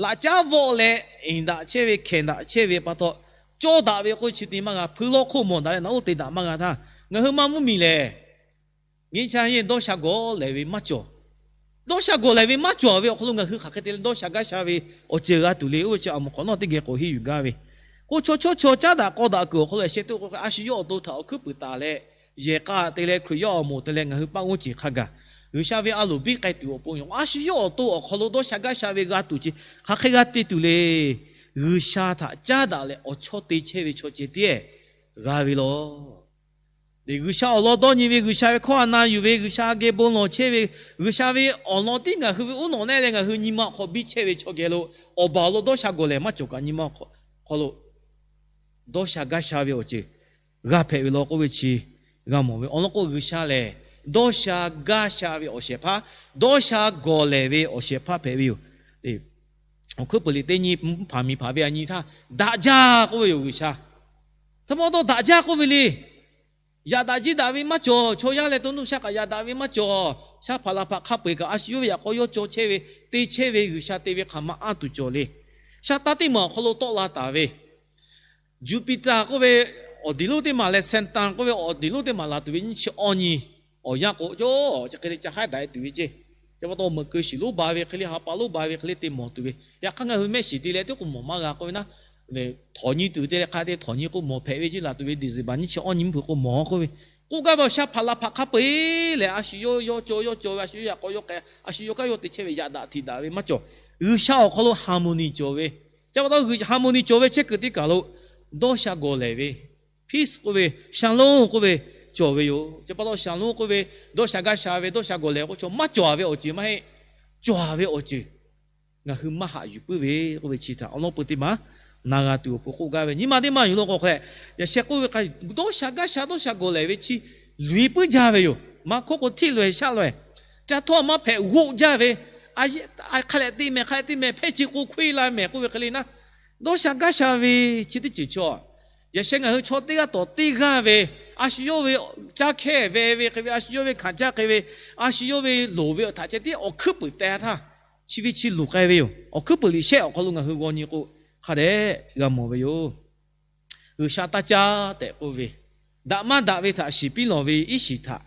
laꞈ caˉ vawˆ leh eˍ daꞈ chehˇ ve hkehˍ daꞈ chehˇ ve pa taw, cawˇ daꞈ ve k'oˆ chi te maˇ g'a. Hpui lawˇ hk'oˆ mawˬ daꞈ leh naꞈ uˉ te daꞈ maˇ g'a htaˇ, ngaˬ hui maˇ mvuhˇmiˬ lehˬ, nyi cha yehˬ dawˇ sha gawˬ lehˬ ve maˇ cawˬ. Dawˇ sha gawˬ lehˬ ve maˇ cawˬ ve awˬ hk'aw lo ngaˬ hui hk'aˬ hk'e te leh dawˇ sha gaˇ sha ve awˬ ceuˬ g'a tuˬ le. Oˇ ve chi a moˍ hk'awꞈ nawˉ teˇ geh k'awꞈ henˇ yuˬ gaˇ ve, k'o chaw chawˇ chaw caˉ daꞈ k'aw daꞈ kuiˬ awˬ hk'aw lo sheh teˇ k'o, a shu yawˇ awˬ to htaꞈ awˬ hkuiˉ puiˍ taˍ leh, yehˬ k'a te leh Hkriꞈ yaˇ awˬ moˍ te leh ngaˬ hui paˇ g'uˇ ceˬ hk'a gaˬ G'uiˬsha ve a loˍ biˇ k'ai tuˬ awˬ pon yoˬ. A shu yawˇ awˬ to awˬ hk'aw lo dawˇ sha gaˇ sha ve g'a tuˬ ce, hk'aˬ hk'e g'a te tuˬ le. G'uiˬsha htaꞈ caˉ daꞈ leh awˬ chawˇ te chehˇ ve chaw ceh tiˉ g'a ve law. G'uiˬsha awˬ lawn dawˇ nyi ve, G'uiˬsha ve hkawˇ a na yuˬ ve, G'uiˬsha geh bon lawˬ chehˇ ve, G'uiˬsha ve awˬ lawn tiˉ ngaˬ hui ve uˉ nawꞈ neˆ leh ngaˬ hui nyi ma awˬ hk'aw biˇ chehˇ ve chaw geh lo, awˬ baˬ awˬ lo dawˇ sha gawˬ lehˬ maˇ cawˬ kaꞈ nyi ma awˬ hk'aw lo dawˇ sha gaˇ sha ve awˬ ceuˬ g'a hpehꞈ ve law k'oˆ ve chi g'a mawˬ ve. Awˬ lawn k'o G'uiˬsha lehˬ dawˇ sha gaˇ sha ve awˬ shehˍ hpaˇ, dawˇ sha gawˬ lehˬ ve awˬ shehˍ hpaˇ hpehꞈ ve yoˬ. Awˬ hkuiˉ puiˍ liꞈ teˇ nyi hpaˍ miˬ hpaˍ ve a nyi htaˇ, daꞈ jaˇ k'oˆ ve yoˬ. G'uiˬsha htaꞈ maˇ dawˇ daꞈ jaˇ k'oˆ ve le. Yaꞈ daꞈ jiˇ daꞈ ve maˇ cawˬ. Chaw yaˇ leh to nuˇ shaˆ kaꞈ yaꞈ daꞈ ve maˇ cawˬ. Shaˉ hpaˍ laˬ hpaꞈ hk'a peu-eˬ kaꞈ a shu yawˇ ve yaꞈ k'aw yawˇ caw chehˇ ve, te chehˇ ve G'uiˬsha te ve hk'aˬ ma anˇ tuˬ cawˬ le. Shaˉ taˇ teˇ maˬ awˬ hk'aw lo tawˆ la taˍ ve Jupiter k'oˆ ve awˬ diˬ lonˉ teˇ maˬ leh Saturn k'oˆ ve awˬ diˬ lonˉ teˇ maˬ laˬ tuˬ ve nyiˇ chi awˇ nyi awˬ yanˇ k'o, cawˇ chi hk'e te ca haiˉ daꞈ e tuˬ ve ceˇ. Chi pa taw meuꞈ keu shiˍ lonˉ ba ve hk'e le, ha pa lonˉ ba ve hk'e le te mawˬ tuˬ ve. Yaꞈ hk'aˇ ngaˬ hui mehˆ shiˍ te leh tiˉ k'o mawˬ maˇ g'a k'oˆ ve naˉ, htawnˍ nyi tuˬ te leh hk'a te htawnˍ nyi k'o mawˬ hpehꞈ ve ceˇ. Laˬ tuˬ ve December nyiˇ chi awˇ nyi mvuhˇ hpeuꞈ k'o mawˬ k'oˆ ve, k'oˆ gaˇ ve awˬ shaˉ hpaˍ laˬ hpaꞈ hk'a peu-eˬ lehˬ, a shu yawˇ yawˇ caw yawˇ caw ve, a shu yawˇ yaꞈ k'aw yawˇ k'ai, a shu yawˇ kaˉ yawˇ te chehˇ ve yaꞈ daꞈ htiꞈ daꞈ ve maˇ cawˬ. G'uiˬsha awˬ hk'aw lo harmony cawˬ ve, chi pa taw harmony cawˬ ve chehˇ kuiˬ teˇ kaˬ lo dawˇ sha gawˬ lehˬ ve peace k'oˆ ve, shalom k'oˆ ve cawˬ ve yoˬ. Chi pa taw shalom k'oˆ ve dawˇ sha gaˇ sha ve, dawˇ sha gawˬ lehˬ k'o chaw maˇ cawˬ ve awˬ ceuˬ maˇ heˆ. Cawˬ ve awˬ ceuˬ ngaˬ hui maˇ haꞈ yuˬ puiˉ ve k'oˆ ve chi htaꞈ awˬ lawn peu teˇ maˬ na g'a tuˬ awˬ pon k'oˆ gaˇ ve. Nyi ma teˇ maˬ yuˬ lo k'o hk'a leh, yaꞈ sheh k'oˆ ve k'a, dawˇ sha gaˇ sha dawˇ sha gawˬ lehˬ ve chi luˬ e puiˉ jaˇ ve yoˬ. Maˇ hkawˇ k'o htiˆ loꞈ e shaˆ loꞈ e, ca htawˇ maˇ hpehꞈ g'oˆ jaˇ ve, a, hk'a leh te mehˍ, hk'a leh te mehˍ, hpehˇ chi k'o hk'oˆ e la mehˍ k'oˆ ve hk'e le naˉ, dawˇ sha gaˇ sha ve chi teˇ ceuˬ chaw, yaꞈ sheh ngaˬ hui chaw teˇ g'aˇ tawˍ teˇ g'aˇ ve, a shu yawˇ ve caˇ hkehˇ ve ve hk'e ve, a shu yawˇ ve hkanˍ caˇ hk'e ve, a shu yawˇ ve loˍ ve htaꞈ ceh tiˉ awˬ hkuiˉ puiˍ teh htaˇ, chi ve chi luˬ k'ai ve yoˬ. Awˬ hkuiˉ puiˍ liꞈ shehˆ awˬ hk'aw lo ngaˬ hui g'aw nyi k'o, hk'a dehꞈ g'a mawˬ ve yoˬ. G'uiˬsha taˇ caˇ tehꞈ k'oˆ ve, daꞈ maˇ daꞈ ve htaꞈ shiˍ piˇ lawˬ ve iˉ shiˍ htaꞈ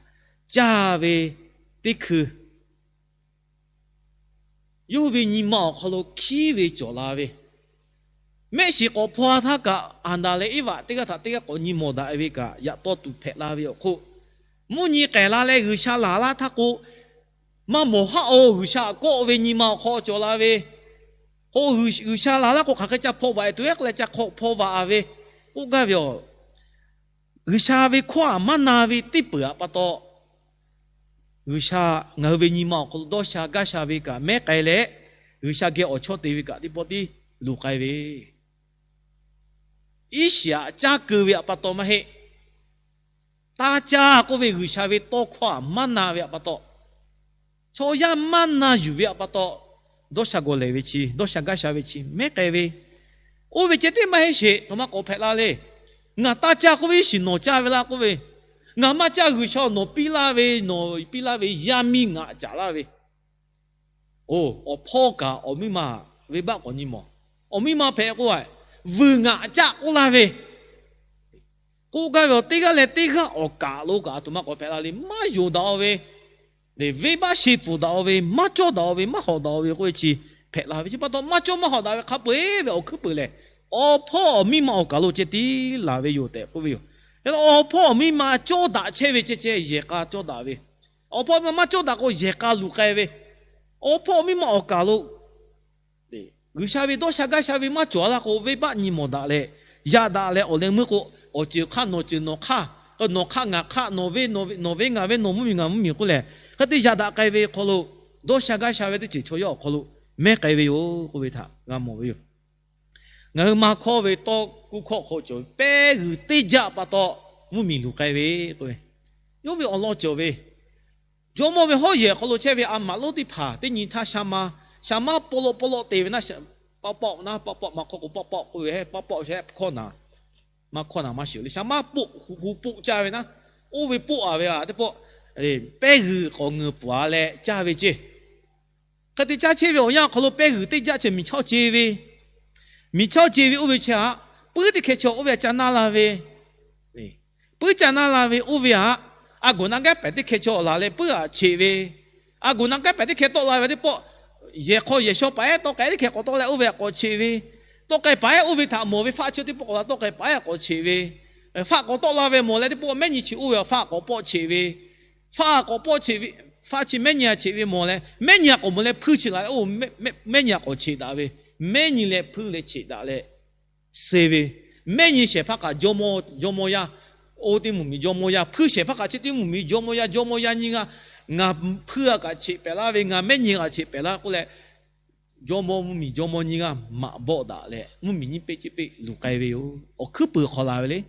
caˇ ve teˇ hkui, yawˇ hui ve nyi ma awˬ hk'aw lo hkiˉ ve cawˬ la ve, mehˆ shiˍ k'awꞈ hpaw a htaˇ kaꞈ, Aˍdanˍ leh Eˇvaꞈ teˇ g'aˇ htaꞈ teˇ g'aˇ k'awꞈ nyi mawˬ daꞈ ve kaꞈ, yaꞈ taw tuˬ hpehꞈ la ve awˬ hk'oˆ, mvuhˇ nyi k'ehˬ la leh G'uiˬsha laˬ laˇ htaˇ k'o, maˇ mawˬ haˉ-oˬ. G'uiˬsha kawˆ ve nyi ma awˬ hk'aw cawˬ la ve k'o, G'uiˬsha laˬ laˇ k'o hk'aˬ hk'e ca hpaw vaꞈ e tuˬ ehˉ k'oˆ leh ca hk'aw hpaw vaꞈ ve k'oˆ gaˇ ve yoˬ. G'uiˬsha ve hkawˇ aꞈ maˇ na ve teˇ peuˬ aꞈ pa taw, G'uiˬsha ngaˬ hui ve nyi ma awˬ hk'aw lo dawˇ sha gaˇ sha ve kaꞈ mehˉ k'ai leh, G'uiˬsha geh awˬ chawˇ te ve kaꞈ teˇ pawˆ tiˉ luˬ k'ai ve, iˉ shiˍ aꞈ caˇ keu ve aꞈ pa taw maˇ heˆ. Taˇ caˇ k'oˆ ve G'uiˬsha ve tawˇ hkawˇ aꞈ maˇ na ve aꞈ pa taw, chaw yaˇ maˇ na yuˬ ve aꞈ pa taw, dawˇ sha gawˬ lehˬ ve chi, dawˇ sha gaˇ sha ve chi mehˉ k'ai ve, oˇ ve ceh tiˉ maˇ heˆ sheˍ. Htoꞈ ma k'awꞈ hpehꞈ la le. Ngaˬ taˇ caˇ k'oˆ ve iˉ shiˍ nawˬ caˇ ve laˇ k'oˆ ve, ngaˬ maˇ caˇ G'uiˬsha nawˬ piˇ laˇ ve, nawˬ piˇ laˇ ve yaˇ miˇ ngaꞈ caˍ laˇ ve, oˇ, awˬ hpawˇ kaꞈ awˬ miˇ ma venˇbaˆ k'awꞈ nyi mawˬ. Awˬ miˇ ma hpehꞈ k'o, vuiˬ ngaꞈ caˆ k'oˆ laˇ ve, k'oˆ gaˇ ve awˬ teˇ g'aˇ leh teˇ g'aˇ awˬ kaˍ lo kaꞈ aˬ htoꞈ ma k'awꞈ hpehꞈ la le. Maˇ yonˍ daꞈ-o ve, venˇbaˆ she pfuhˍ daꞈ-o ve, maˇ cawˇ daꞈ-o ve, maˇ hawꞈ daꞈ-o ve k'oˆ ve chi hpehꞈ la ve chi pa taw, maˇ cawˇ maˇ hawꞈ daꞈ ve hk'a peu-eˬ ve awˬ hkuiˉ puiˍ lehˬ, awˬ hpawˇ awˬ miˇ ma awˬ kaˍ lo ceh tiˉ laˬ ve yoˬ tehꞈ k'oˆ ve yoˬ. Awˬ hpawˇ awˬ miˇ ma cawˇ daꞈ chehˇ ve ceh ceh yehˬ k'a cawˇ daꞈ ve, awˬ hpawˇ miˇ ma maˇ cawˇ daꞈ k'o yehˬ k'a luˬ k'ai ve, awˬ hpawˇ awˬ miˇ ma awˬ kaˍ lo G'uiˬsha ve dawˇ sha gaˇ sha ve maˇ cawˬ a laˇ k'o, venˇbaˆ nyi mawˬ daꞈ leh, yaꞈ daꞈ leh awˬ leh meuˇ k'o, awˬ ceuˬ hk'aˇ nawˬ ceuˬ nawˬ hk'aˇ, nawˬ hk'aˇ ngaˬ hk'aˇ, nawˬ ve ngaˬ ve, nawˬ mvuhˇmiˬ ngaˬ mvuhˇmiˬ k'oˆ lehˬ, hk'e te yaꞈ daꞈ k'ai ve hk'aw lo, dawˇ sha gaˇ sha ve teˇ ceuˬ chaw yaˇ awˬ hk'aw lo mehˉ k'ai ve yoˬ k'oˆ ve htaꞈ g'a mawˬ ve yoˬ. Ngaˬ hui ma hkawˇ ve tawˇ kuˇ hkawˇ hk'aw cawˬ ve pehˉ g'uiˬ teˇ jaˆ pa taw mvuhˇmiˬ luˬ k'ai ve k'oˆ ve, Yawˇ ve awˬ lawn cawˬ ve, jawˇmawˇ ve hawˉ yehˬ awˬ hk'aw lo chehˇ ve a maꞈ lonˉ teˇ hpaˍ teˇ nyi htaˇ, shaˍ ma, shaˍ ma pawˆ lawˆ pawˆ lawˆ te ve naˆ, pawˆ pawˆ naˆ, pawˆ pawˆ maꞈ hk'aw k'o pawˆ pawˆ k'oˆ ve, pawˆ pawˆ shehˆ hkawˇ naˍ, maˇ hkawˇ naˍ maˇ shiˍ le. Shaˍ ma poˆ hu hu poˆ caˇ ve naˆ, oˇ ve poˆ a ve a teˇ pawˆ, pehˇ g'uiˬ k'awꞈ ngeuˍ pfuhˍ a leh caˇ ve ceˇ. Hk'e te caˇ chehˇ ve awˬ yanˇ awˬ hk'aw lo pehˇ g'uiˬ teˇ jaˆ chi miˬ chaˇ ce ve, miˬ chaˇ ce ve oˇ ve chi htaꞈ puiˉ teˇ hkeh chaw oˇ ve htaꞈ ca naˇ la ve, puiˉ ca naˇ la ve oˇ ve htaꞈ, a goˍ na gaˉ pehˍ teˇ hkeh chaw laˬ leh puiˉ htaꞈ cheꞈ ve, a goˍ na gaˉ pehˍ teˇ hkeh tawˆ la ve teˇ pawˆ, yehˬ hk'aw yehˬ shaw paˍ ehˉ tawˆ k'ai teˇ hkeh k'awꞈ tawˆ leh oˇ ve htaꞈ k'awꞈ cheꞈ ve, tawˆ k'ai paˍ ehˉ oˇ ve htaꞈ mawˬ ve faˆ chi teˇ pawˆ k'awꞈ la tawˆ k'ai paˍ ehˉ htaꞈ k'awꞈ cheꞈ ve, faˆ k'awꞈ tawˆ la ve mawˬ leh teˇ pawˆ mehˉ nyi chi oˇ ve htaꞈ faˆ k'awꞈ pawˆ cheꞈ ve, faˆ k'awꞈ pawˆ cheꞈ ve, faˆ chi mehˉ nyi htaꞈ cheꞈ ve mawˬ leh mehˉ nyi htaꞈ k'awꞈ mawˬ leh hpuiˇ chi la leh oˇ mehˉ nyi htaꞈ k'awꞈ cheꞈ daꞈ ve, mehˉ nyi leh hpuiˇ leh cheꞈ daꞈ leh suh ve, mehˉ nyi shehˍ hpaˇ kaꞈ jawˇmawˇ, jawˇmawˇ yaˇ, oˇ teˇ mvuhˇmiˬ jawˇmawˇ yaˇ, hpuiˇ shehˍ hpaˇ kaꞈ chi teˇ mvuhˇmiˬ jawˇmawˇ yaˇ, jawˇmawˇ yaˇ nyiˇ g'aˇ, ngaˬ hpuiˇ g'aˇ kaꞈ cheꞈ pehˍ laˇ ve, ngaˬ mehˉ nyi g'aˇ cheꞈ pehˍ laˇ k'oˆ leh, jawˇmawˇ mvuhˇmiˬ jawˇmawˇ nyiˇ g'aˇ maꞈ bawˆ daꞈ leh mvuhˇmiˬ nyiˇ peˆ ceˇ peˆ luˬ k'ai ve yoˬ. Awˬ hkuiˉ puiˍ hk'aw la ve le,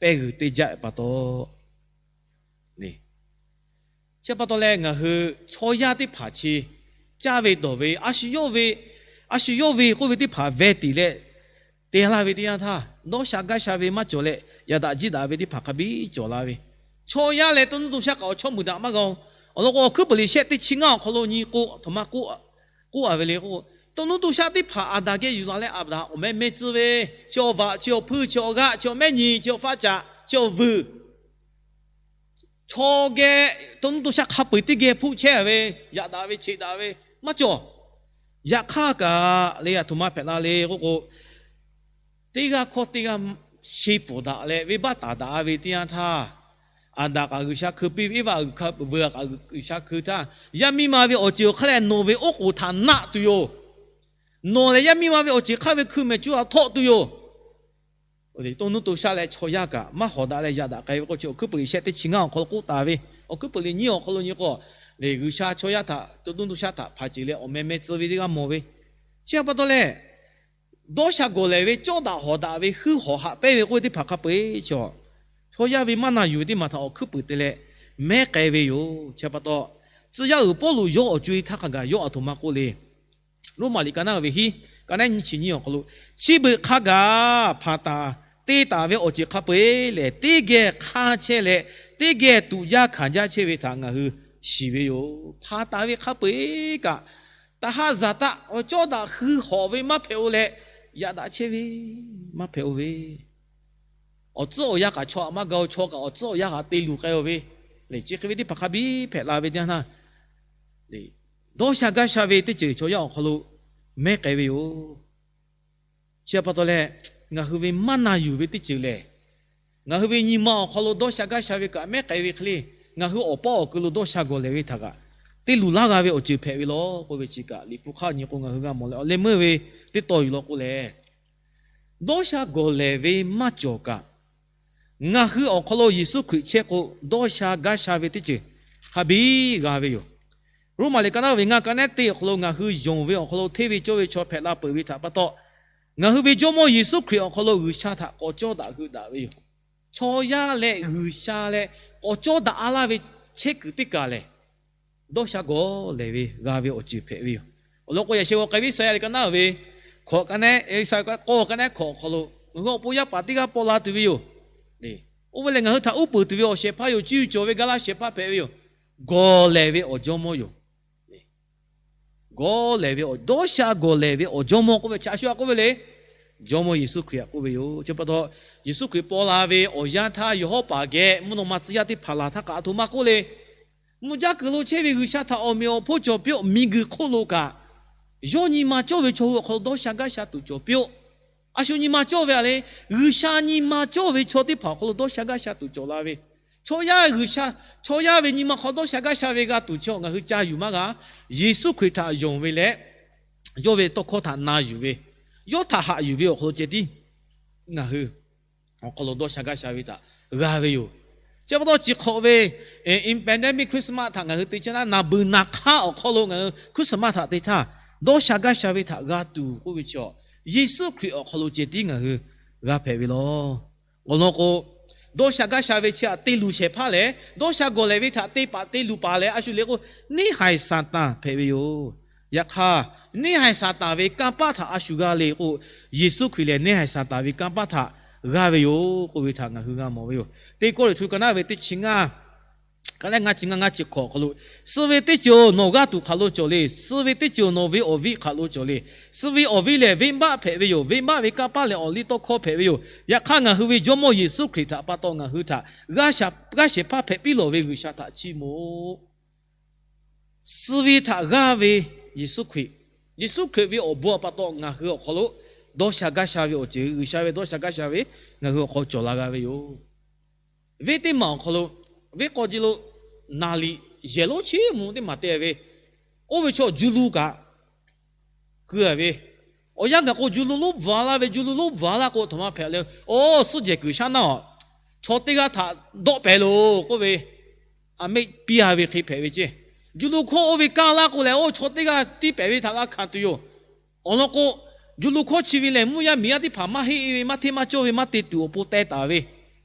pehˇ g'uiˬ teˇ jaˆ pa taw, chi pa taw leh ngaˬ hui chaw yaˇ teˇ hpaˍ chi caˇ ve dawˬ ve, a shu yawˇ ve, a shu yawˇ ve k'oˆ ve teˇ hpaˍ veh tiˍ leh te laˇ ve teˇ yanˇ htaˇ, dawˇ sha gaˇ sha ve maˇ cawˬ leh yaꞈ daꞈ jiˇ daꞈ ve teˇ hpaˍ hk'a biˇ cawˬ la ve, chaw yaˇ leh to nuˇ to shaˆ kaꞈ awˬ chawˇ meuˍ daꞈ maˇ g'a-oˬ. Awˬ lawn k'o, Awˬ hkui peuˍ liꞈ shehˆ teˇ chi ngaˇ awˬ hk'aw lo nyi k'o, aˬ htoꞈ ma k'oˆ a ve le k'o, to nuˇ to shaˆ teˇ hpaˍ Aˍdanˍ geh yuˬ la leh Aˍdanˍ awˬ meh meh tcuh ve, chi awˬ vaꞈ, chi awˬ hpuiˇ, chi awˬ g'aˆ, chi awˬ mehˉ nyi, chi awˬ faˆ caꞈ, chi awˬ vuiˬ, chaw geh to nuˇ to shaˆ hk'a peu-eˬ teˇ geh hpuˆ chehˇ ve, yaꞈ daꞈ ve, cheꞈ daꞈ ve maˇ cawˬ. Yaꞈ hk'aˇ kaꞈ le, aˬ htoꞈ ma hpehꞈ la le k'oˆ k'o, teˇ g'aˇ hkawˇ teˇ g'aˇ sheˇ pfuhˍ daꞈ leh venˇbaˆ taˍ daꞈ ve teˇ yanˇ htaˇ, Aˍdanˍ kaꞈ G'uiˬsha hkeu piˇ ve, Eˇvaꞈ kaꞈ G'uiˬsha hkeu htaˇ, yaˇ miˇ ma ve awˬ ceuˬ awˬ hk'aˇ leh nawˬ ve oˉ k'oˍ htaꞈ naˆ tuˬ yoˬ. Nawˬ lehˬ yaˇ miˇ ma ve awˬ ceuˬ hk'aˇ ve hkui mehˍ cuˇ a htawˆ tuˬ yoˬ. To nuˇ to shaˆ leh chaw yaˇ kaꞈ maˇ hawˍ daꞈ leh yaꞈ daꞈ k'ai ve k'o, chi Awˬ hkuiˉ peuˍ liꞈ shehˆ teˇ chi ngaˇ awˬ hk'aw lo k'oˆ taˍ ve, Awˬ hkuiˉ peuˍ liꞈ nyiˇ awˬ hk'aw lo nyi k'o, le G'uiˬsha chaw yaˇ htaꞈ, to nuˇ to shaˆ htaꞈ hpanˍ ceˬ leh awˬ meh meh tcuh ve teˇ g'aˇ mawˬ ve, chi pa taw leh, dawˇ sha gawˬ lehˬ ve cawˇ daꞈ hawˍ daꞈ ve heuˆ hawˍ haꞈ pehnˇ ve k'oˆ ve teˇ hpaˍ hk'a peu-eˬ chaw, chaw yaˇ ve maˇ na yuˬ ve teˇ maˬ htaꞈ awˬ hkuiˉ peuˍ te leh mehˉ k'ai ve yoˬ. Chi pa taw, tcuh yaˇ uiˍ Pawˇluꞈ yawˇ awˬ co-e htaˇ hk'a gaˬ yawˇ aˬ htoꞈ ma k'oˆ le. Roˉmaꞈ liꞈ ka naˉ ve hiˉ, ka naˉ nyiˇ chi nyiˇ awˬ hk'aw lo, chi beuꞈ hk'a gaˬ hpanˍ taˍ te taˍ ve awˬ ceuˬ hk'a peu-eˬ lehˬ, teˇ geh hk'aˇ chehˇ leh teˇ geh tuꞈ jaˇ hkanˍ jaˇ chehˇ ve htaꞈ ngaˬ hui shiˍ ve yoˬ. Hpanˍ taˍ ve hk'a peu-eˬ kaꞈ, taˍ ha zaˍ taˆ awˬ cawˇ daꞈ hui hawꞈ ve maˇ hpehꞈ-o leh, yaꞈ daꞈ chehˇ ve maˇ hpehꞈ-o ve, awˬ tcuhˉ awˬ yanˇ kaꞈ chaw htaꞈ maˇ ga-o, chaw kaꞈ awˬ tcuhˉ awˬ yanˇ htaꞈ te luˬ k'ai-o ve, le chi hk'e ve teˇ hpaˍ hk'a biˇ hpehꞈ la ve teˇ yanˇ htaˇ, dawˇ sha gaˇ sha ve teˇ ceuˬ chaw yaˇ awˬ hk'aw lo mehˉ k'ai ve yoˬ. Chi pa taw leh, ngaˬ hui ve maˇ na yuˬ ve teˇ ceuˬ lehˬ, ngaˬ hui ve nyi ma awˬ hk'aw lo dawˇ sha gaˇ sha ve kaꞈ mehˉ k'ai ve hk'e le, ngaˬ hui awˬ paˇ awˬ keu lo dawˇ sha gawˬ lehˬ ve htaꞈ kaꞈ te luˬ laˇ g'a ve awˬ ceuˬ hpehꞈ ve law k'oˆ ve chi kaꞈ Liꞈ hpu hk'aˇ nyi k'o ngaˬ hui g'a mawˬ leh, awˬ leh meuˇ ve teˇ taw yuˬ law k'o lehˬ, dawˇ sha gawˬ lehˬ ve maˇ cawˬ kaꞈ, ngaˬ hui awˬ hk'aw lo Yeˍsuˆ Hkriꞈ chehˇ k'o, dawˇ sha gaˇ sha ve teˇ ceuˬ hk'a biˇ g'a ve yoˬ. Roˉmaꞈ liꞈ ka naˉ ve ngaˇ ka naˉ teˇ awˬ hk'aw lo ngaˬ hui yonˍ ve awˬ hk'aw lo hteˇ ve cawˇ ve chaw hpehꞈ la peuˬ ve htaꞈ pa taw, ngaˬ hui ve Jawˇmawˇ Yeˍsuˆ Hkriꞈ awˬ hk'aw lo G'uiˬsha htaꞈ k'awꞈ cawˇ daꞈ hui daꞈ ve yoˬ. Chaw yaˇ leh G'uiˬsha leh k'awꞈ cawˇ daꞈ a laˇ ve chehˇ kuiˬ teˇ kaˬ lehˬ, dawˇ sha gawˬ lehˬ ve g'a ve awˬ ceuˬ hpehꞈ ve yoˬ. Awˬ lawn k'o, yaꞈ sheh g'aw k'ai ve Iˉsaˍyaˆ liꞈ ka naˉ ve hkawꞈ ka naˉ, Iˉsaˍyaˆ k'awˇ ka naˉ hkawꞈ awˬ hk'aw lo ngaˬ hui awˬ pon yaˇ paˍ teˇ g'aˇ paw la tuˬ ve yoˬ. Oˇ ve lehˬ ngaˬ hui htaꞈ uˉ peunˍ tuˬ ve awˬ shehˍ hpaˇ yoˬ, cuˇ yiˍ cawˬ ve gaˇ laˇ shehˍ hpaˇ hpehꞈ ve yoˬ. Gawˬ lehˬ ve awˬ Jawˇmawˇ yoˬ. Gawˬ lehˬ ve awˬ, dawˇ sha gawˬ lehˬ ve awˬ Jawˇmawˇ k'oˆ ve chi a shu a k'oˆ ve le. Jawˇmawˇ Yeˍsuˆ Hkriꞈ htaꞈ k'oˆ ve yoˬ. Chi pa taw, Yeˍsuˆ Hkriꞈ paw la ve awˬ yanˇ htaˇ yawˬ hawˉ paˍ geh mvuhˇ naw ma tcuh yaˇ teˇ hpaˍ laˬ htaˇ kaꞈ aˬ htoꞈ ma k'oˆ le. Mvuhˇ jaˇ kuiˬ lo chehˇ ve G'uiˬsha htaꞈ awˬ meꞈ awˬ hponˇ cawˬ piˇ-oˆ. Miˬguiˬ hk'oˆ lo kaꞈ, yawˇ nyi ma cawˇ ve chaw hui awˬ hk'aw lo dawˇ sha gaˇ sha tuˬ cawˬ piˇ-oˆ. A shu nyi ma cawˇ ve a le, G'uiˬsha nyi ma cawˇ ve chaw teˇ hpaˍ awˬ hk'aw lo dawˇ sha gaˇ sha tuˬ cawˬ la ve, chaw yaˇ G'uiˬsha, chaw yaˇ ve nyi ma hk'aw dawˇ sha gaˇ sha ve g'a tuˬ chaw ngaˬ hui ca yuˬ maˇ g'a. Yeˍsuˆ Hkriꞈ htaꞈ yonˍ ve leh, yawˇ ve tawˇ hkawˇ htaꞈ na yuˬ ve, yawˇ htaꞈ haꞈ yuˬ ve awˬ hk'aw lo ceh tiˉ ngaˬ hui awˬ hk'aw lo dawˇ sha gaˇ sha ve htaꞈ g'a ve yoˬ. Chi pa taw, chi hk'awꞈ ve pandemic Christmas htaꞈ ngaˬ hui te chehˇ naˉ, naˬ beuˬ naˬ hk'aˇ awˬ hk'aw lo ngaˬ hui Christmas htaꞈ te htaˇ, dawˇ sha gaˇ sha ve htaꞈ g'a tuˬ k'oˆ ve chi, Yeˍsuˆ Hkriꞈ awˬ hk'aw lo ceh tiˉ ngaˬ hui g'a hpehꞈ ve law. Awˬ lawn k'o, Dawˇ sha gaˇ sha ve chi htaꞈ te luˬ shehˍ hpaˇ lehˬ, dawˇ sha gawˬ lehˬ ve htaꞈ te paˍ te luˬ paˍ lehˬ, a shu le k'o, neˇ haiˬ Saˍtanˍ hpehꞈ ve yoˬ. Yaꞈ hk'aˇ, neˇ haiˬ Saˍtanˍ ve kanˇ paˆ htaꞈ a shu g'a le k'o, Yeˍsuˆ Hkriꞈ lehˬ neˇ haiˬ Saˍtanˍ ve kanˇ paˆ htaꞈ g'aˇ ve yoˬ k'oˆ ve htaꞈ ngaˬ hui g'a mawˬ ve yoˬ. Teˇ Kawˇrenˍhtuˆ ka naˉ ve teˇ chi ngaˇ, ka naˉ ngaˇ chi ngaˇ ngaˇ chi hkawꞈ awˬ hk'aw lo, suh ve teˇ ceuˬ nawˬ g'aˇ tuˬ hk'aˬ lo cawˬ le. Suh ve teˇ ceuˬ nawˬ ve awˬ viˇ hk'aˬ lo cawˬ le. Suh ve awˬ viˇ lehˬ venˇbaˆ hpehꞈ ve yoˬ. Venˇbaˆ ve kanˇ paˆ lehˬ awˬliˇtawˇhkawˇ hpehꞈ ve yoˬ. Yaꞈ hk'aˇ, ngaˬ hui ve Jawˇmawˇ Yeˍsuˆ Hkriꞈ htaꞈ pa taw ngaˬ hui htaꞈ g'aˇ shehˍ hpaˇ hpehꞈ piˇ lawˬ ve G'uiˬsha htaꞈ chiˇ mvuh suh ve htaꞈ g'aˇ ve Yeˍsuˆ Hkriꞈ, Yeˍsuˆ Hkriꞈ ve awˬ bon pa taw ngaˬ hui awˬ hk'aw lo dawˇ sha gaˇ sha ve awˬ ceuˬ, G'uiˬsha ve dawˇ sha gaˇ sha ve ngaˬ hui awˬ hk'aw cawˬ la g'a ve yoˬ. Venˇ teˇ maˬ awˬ hk'aw lo, venˇ k'aw ji lo naˍriˍ yehˬ lonˉ chiˉ mvuh teˇ maˬ te ve, oˇ ve chaw ju lu kaꞈ keu a ve, awˬ yanˇ gaˬ k'o ju lu lonˉ bvuhˬ laˇ ve, ju lu lonˉ bvuhˬ laˇ k'o, aˬ htoꞈ ma hpehꞈ le, oˇ suhˉ jehˬ kuiˬ shaˉ naˇ awˬ chaw teˇ g'aˇ htaꞈ dawˆ pehˍ loˬ k'oˆ ve, aˬ meˆ piˇ a ve hk'e hpehꞈ ve ceˇ. Ju lu hkawˇ oˇ ve kaˇ laˇ k'o lehˬ, oˇ chaw teˇ g'aˇ tiˇ pehˍ ve htaꞈ g'a hkanˍ tuˬ yoˬ. Awˬ lawn k'o, ju lu hkawˇ chi ve lehˬ, mvuhˇ yaˇ miˬ yaˇ teˇ hpaˍ maˇ heˆ ve, maˇ hteˇ maˇ cawˇ ve, maˇ te tuˬ awˬ pon teh taˍ ve,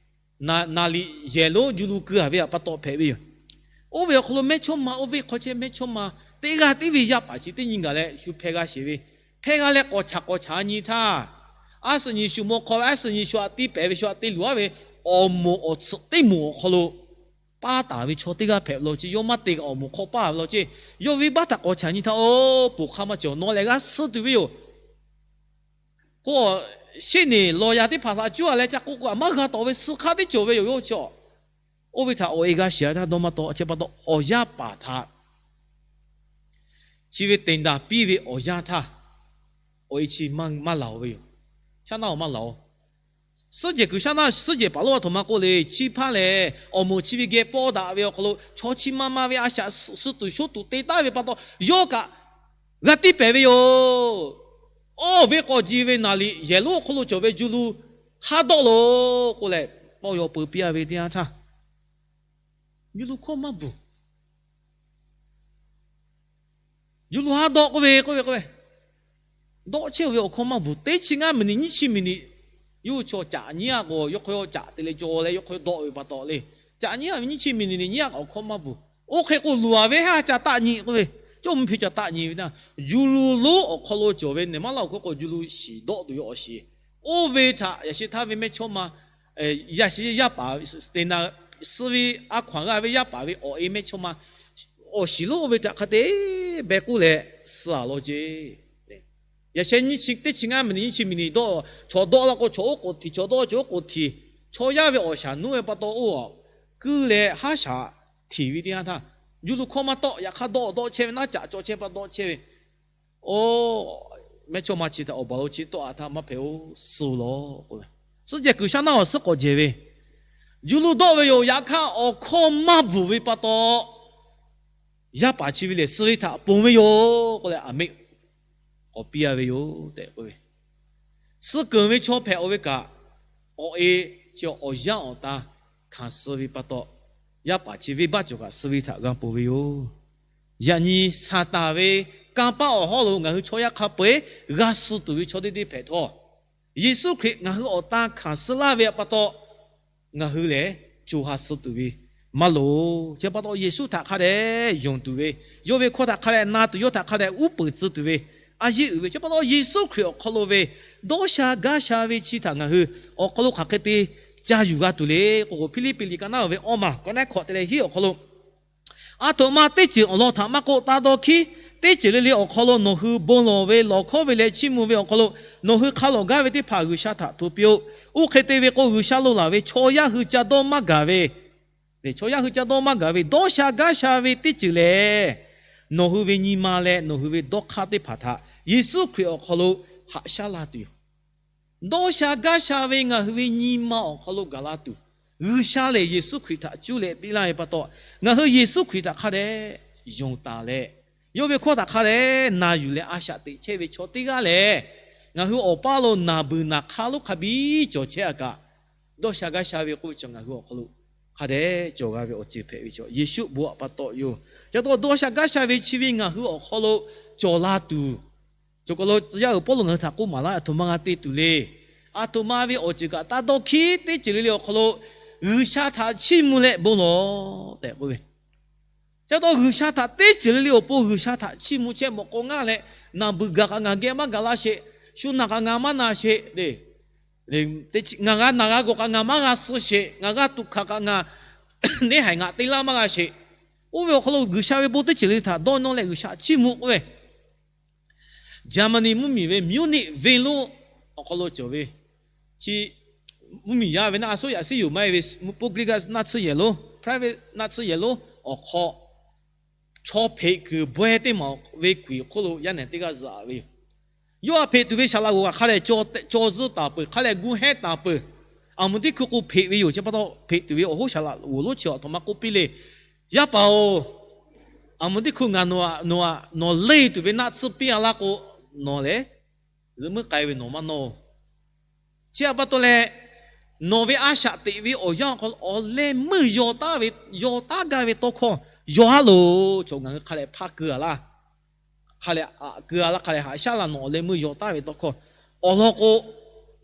naˍriˍ yehˬ lonˉ ju lu keu a ve pa taw hpehꞈ ve yoˬ. Oˇ ve awˬ hk'aw lo mehˇchawˇma oˇ venˇ hk'aw chehˇ mehˇchawˇma teˇ g'aˇ tiˉ ve yaˇ paˍ chi teˇ nyi gaˬ leh shu hpehˇ g'a sheˍ ve, hpehˇ g'a leh k'awꞈ chaꞈ k'awꞈ chaꞈ nyi htaˇ, a suhˍ nyi shu mawˇ hk'aw ve, a suhˍ nyi shu htaꞈ tiˇ pehˍ ve, shu htaꞈ te luˬ a ve, awˬ moˍ awˬ tsuhꞈ teˇ moˍ awˬ hk'aw lo paˇ taˍ ve chaw teˇ g'aˇ hpehꞈ ve law ceˇ. Yawˇ maˇ te kaꞈ awˬ moˍ hk'aw paˇ ve law ceˇ. Yawˇ venˇbaˆ htaꞈ k'awꞈ chaꞈ nyi htaˇ, oˇ poˬ hk'aˇ maˇ cawˬ, nawˬ lehˬ g'a suh tuˬ ve yoˬ. K'o, sheˆ neˍ lawˬ yaꞈ teˇ hpaˍ htaꞈ cuˇ a leh ca k'oˆ k'o, aˬ maˇ g'a tawˍ ve suh hk'aˇ teˇ cawˬ ve yoˬ yoˬ chi. Oˇ ve htaꞈ awˬ e g'a shiˍ a htaˇ dawˇ maˇ taw. Chi pa taw awˬ yaˇ paˍ htaꞈ, chi ve teˍ daˍ piˇ ve awˬ yanˇ htaˇ, awˬ e chi maˇ laˬ oˬ ve yoˬ. Shaˉ naˇ awˬ maˇ laˬ oˬ. Suhˉ jehˬ kuiˬ shaˉ naˇ suhˉ jehˬ paˍ lonˉ aˬ htoꞈ ma k'oˆ le. Chi hpaˇ lehˬ, awˬ moˍ chi ve geh pawˇ daꞈ ve awˬ hk'aw lo chaw chi ma ma ve a shaꞈ suh tuˬ sho tuˬ te taˍ ve pa taw, yawˇ kaꞈ g'a tiˇ pehˍ ve yoˬ. Oˇ venˇ k'aw ji ve naˍriˍ yehˬ lonˉ awˬ hk'aw lo cawˬ ve ju lu haˉ dawˆ loˬ k'oˆ leh, pawˇ yaw peu piˇ a ve teˇ yanˇ htaˇ, ju lu hkawˇ maˇ bvuhˬ. Ju lu haˉ dawˆ k'oˆ ve, k'oˆ ve k'o, dawˆ chehˇ ve awˬ hkawˇ maˇ bvuhˬ. Teˇ chi ngaˇ miˬniꞈ nyiˇ chi miˬniꞈ, yawˇ hui chaw caꞈ nyi a k'o, yawˇ hk'aw yawˇ caꞈ te leh jaw leh yawˇ hk'aw yawˇ dawˆ ve pa taw le. Caꞈ nyi a ve nyiˇ chi miˬniꞈ nyi a k'o awˬ hkawˇ maˇ bvuhˬ. Oˇ hk'e k'o luˬ a ve haˉ ca taˆ nyi k'oˆ ve, cawˇ mvuh hpeh ca taˆ nyi ve htaˇ, ju lu lonˉ awˬ hk'aw lo cawˬ ve neˬ maˇ laˇ awˬ hk'aw k'o ju lu shiˍ dawˆ tuˬ ve awˬ shiˍ. Oˇ ve htaꞈ yaꞈ sheh htaˇ ve mehˇchawˇma, yaꞈ sheh yaˇ paˍ te na, suh ve a hkaw anˬ g'a ve yaˇ paˍ ve awˬ e mehˇchawˇma awˬ shiˍ lonˉ oˇ ve htaꞈ hk'a te beh k'oˆ leh suh a law ceˇ. Yaꞈ sheh nyiˇ chi teˇ chi ngaˇ miˬniꞈ nyiˇ chi miˬniꞈ dawˆ, chaw dawˆ la k'o chaw oˉ k'oˍ htiꞈ, chaw dawˆ chaw oˉ k'oˍ htiꞈ, chaw yaˇ ve awˬ shaˍ nuˇ ve pa taw oˇ kuiˇ leh haˉ shaˍ htiꞈ ve teˇ yanˇ htaˇ, ju lu hkawˇ maˇ tawˆ. Yaꞈ hk'aˇ dawˆ dawˆ chehˇ ve, naˉ caꞈ cawˬ chehˇ pa dawˆ chehˇ ve, oˇ mehˇchawˇma chi htaꞈ awˬ baˬ lo chi tawˆ a htaˇ maˇ hpehꞈ oˬ, suh lawˬ k'oˆ ve, suhˉ jehˬ kuiˬ shaˉ naˇ awˬ suhˉ k'awꞈ jehˬ ve, ju lu dawˆ ve yoˬ. Yaꞈ hk'aˇ awˬ hkawˇ maˇ bvuhˬ ve pa taw, yaˇ paˍ chi ve lehˬ suh ve htaꞈ ponˬ ve yoˬ k'oˆ leh, aˬ meˆ k'awꞈ piˇ a ve yoˬ tehꞈ k'oˆ ve, suh keunˍ ve chaw hpehꞈ oˬ ve kaꞈ, awˬ e chi awˬ yanˇ awˬ ta hkanˍ suh ve pa taw, yaˇ paˍ chi venˇbaˆ cawˬ kaꞈ suh ve htaꞈ g'a ponˬ ve yoˬ. Yaꞈ nyi Saˍtanˍ ve kanˇ paˆ awˬ hawˉ lo ngaˬ hui chaw yaˇ hk'a peu-eˬ g'a suh tuˬ ve chaw teˇ deˇ hpehꞈ htawˇ, Yeˍsuˆ Hkriꞈ ngaˬ hui awˬ ta hkanˍ suh laˇ ve pa taw, ngaˬ hui lehˬ co ha suh tuˬ ve maˇ loˍ. Chi pa taw Yeˍsuˆ htaꞈ hk'a dehꞈ yonˍ tuˬ ve, yawˇ ve hkawˇ htaꞈ hk'a dehꞈ na tuˬ, yawˇ htaꞈ hk'a dehꞈ uˉ peunˍ tcuh tuˬ ve, a yeˇ uiˍ ve. Chi pa taw Yeˍsuˆ Hkriꞈ awˬ hk'aw lo ve dawˇ sha gaˇ sha ve chi htaꞈ ngaˬ hui awˬ hk'aw lo hk'aˬ hk'e te ca yuˬ g'a tuˬ le k'o, Hpiˇliˇpiˆ liꞈ ka naˉ ve awˇ maˬ ka naˉ hkawꞈ te leh hiˉ awˬ hk'aw lo, aˬ htoꞈ ma teˇ ceuˬ awˬ lawn htaꞈ maˇ k'oˆ, taˇ dawˇ hkiˉ. Teˇ ceuˬ le le awˬ hk'aw lo nawˬ hui bon lawˬ ve, lawˬ hkawˇ ve leh chiˇ mvuh ve awˬ hk'aw lo nawˬ hui hk'a lawˬ gaˇ ve teˇ hpaˍ G'uiˬsha htaꞈ hto piˇ-oˆ. Oˇ hk'e te ve k'o, G'uiˬsha lo laˬ ve chaw yaˇ hui ca dawˇ maˇ gaˬ ve, chaw yaˇ hui ca dawˇ maˇ gaˬ ve dawˇ sha gaˇ sha ve teˇ ceuˬ lehˬ, nawˬ hui ve nyi ma leh nawˬ hui ve dawˇ hk'aˇ teˇ hpaˍ htaꞈ Yeˍsuˆ Hkriꞈ awˬ hk'aw lo haꞈ shaˉ la tuˬ yoˬ. Dawˇ sha gaˇ sha ve ngaˬ hui ve nyi ma awˬ hk'aw lo gaˬ la tuˬ, G'uiˬsha lehˬ Yeˍsuˆ Hkriꞈ htaꞈ cuˇ leh piˇ laˇ ve pa taw, ngaˬ hui Yeˍsuˆ Hkriꞈ htaꞈ hk'a dehꞈ yonˍ taˍ leh, yawˇ ve hkawˇ htaꞈ hk'a dehꞈ na yuˬ leh a shaꞈ teꞈ chehˇ ve chaw teˇ g'aˇ lehˬ, ngaˬ hui awˬ paˇ lo naˬ beuˬ naˬ hk'aˇ lonˉ hk'a biˇ cawˬ chehˇ a kaꞈ, dawˇ sha gaˇ sha ve k'oˆ ve chaw ngaˬ hui awˬ hk'aw lo hk'a dehꞈ cawˬ g'a ve awˬ ceuˬ hpehꞈ ve chaw Yeˍsuˆ bon aꞈ pa taw yoˬ. Ca taw dawˇ sha gaˇ sha ve chi ve ngaˬ hui awˬ hk'aw lo cawˬ la tuˬ, cawˬ kaˬ lo tcuh yaˇ uiˍ Pawˇluꞈ ngaˬ hui htaꞈ k'oˆ maˍ laˇ, aˬ htoꞈ ma g'a te tuˬ le. Aˬ htoꞈ ma ve awˬ ceuˬ kaꞈ taˇ dawˇ hkiˉ. Teˇ ceuˬ le le awˬ hk'aw lo G'uiˬsha htaꞈ chiˇ mvuh leh bon lawˬ tehꞈ k'oˆ ve. Chi pa taw G'uiˬsha htaꞈ teˇ ceuˬ le le awˬ pon G'uiˬsha htaꞈ chiˇ mvuh chehˇ mawˬ k'o ngaˇ leh, naˬ beuˬ gaˬ kaꞈ ngaˬ geh maˇ gaˬ la sheˍ, shu naˬ kaꞈ ngaˬ maˇ naˬ sheˍ le, ngaˬ g'a naˬ g'a gawˬ kaꞈ ngaˬ maˇ g'a suh sheˍ, ngaˬ g'a tuꞈ hkanˍ kaꞈ ngaˬ neˇ haiˬ ngaˬ te laˇ maˇ g'a sheˍ. Oˇ ve awˬ hk'aw lo G'uiˬsha ve bon teˇ ceuˬ le htaꞈ dawˇ nawˇ leh G'uiˬsha chiˇ mvuh k'oˆ ve, Jaˍmaˍniˆ mvuhˇmiˬ ve Munich venˇ lonˉ awˬ hk'aw lo cawˬ ve, chi mvuhˇmiˬ yaˇ ve naˆ a soˉ yaꞈ siˉ yoˬ maˇ heˆ ve, mvuhˇ puˇ G'uiˇ g'aˇ naˆ tsuhˇ yehˬ lonˉ, private naˆ tsuhˇ yehˬ lonˉ awˬ hk'aw chaw hpeꞈ kuiˬ bawehˇ teˇ maˬ ve kuiˬ awˬ hk'oˆ lo yaˇ nehˬ teˇ g'aˇ zuhꞈ ve yoˬ. Yawˇ htaꞈ hpeꞈ tuˬ ve saˍ laꞈ g'oˍ kaꞈ hk'a lehˬ caw zuhˇ taˍ peuˬ, hk'a lehˬ gu hehnˇ taˍ peuˬ. Aˬ moˍ teˇ hkui k'o hpeꞈ ve yoˬ. Chi pa taw hpeꞈ tuˬ ve awˬ hoˉ saˍ laꞈ g'oˍ lonˉ chi awˬ htoꞈ ma k'oˆ piˇ le, Yaˇ paˍ-oˬ, aˬ moˍ teˇ hkui ngaˬ nawˬ htaꞈ nawˬ leˇ tuˬ ve naˆ tsuhˇ piˇ a laˇ k'o, nawˬ lehˬ zuhꞈ muiˉ k'ai ve nawˬ maˇ nawˇ-oˬ. Chi htaꞈ pa taw leh, nawˬ ve a shaꞈ teꞈ ve awˬ yanˇ awˬ hk'aw lo awˬ leh meuˇ yaw taˉ ve, yaw taˉ gaˇ ve tawˇ hkawˇ yaw haˉ loˬ. Chaw ngaˬ hui hk'a lehˬ hpaˇ keu a laˇ, hk'a lehˬ aꞈ keu a laˇ, hk'a lehˬ haꞈ shaˉ laˇ, nawˬ awˬ leh meuˇ yaw taˉ ve tawˇ hkawˇ awˬ lawn k'o,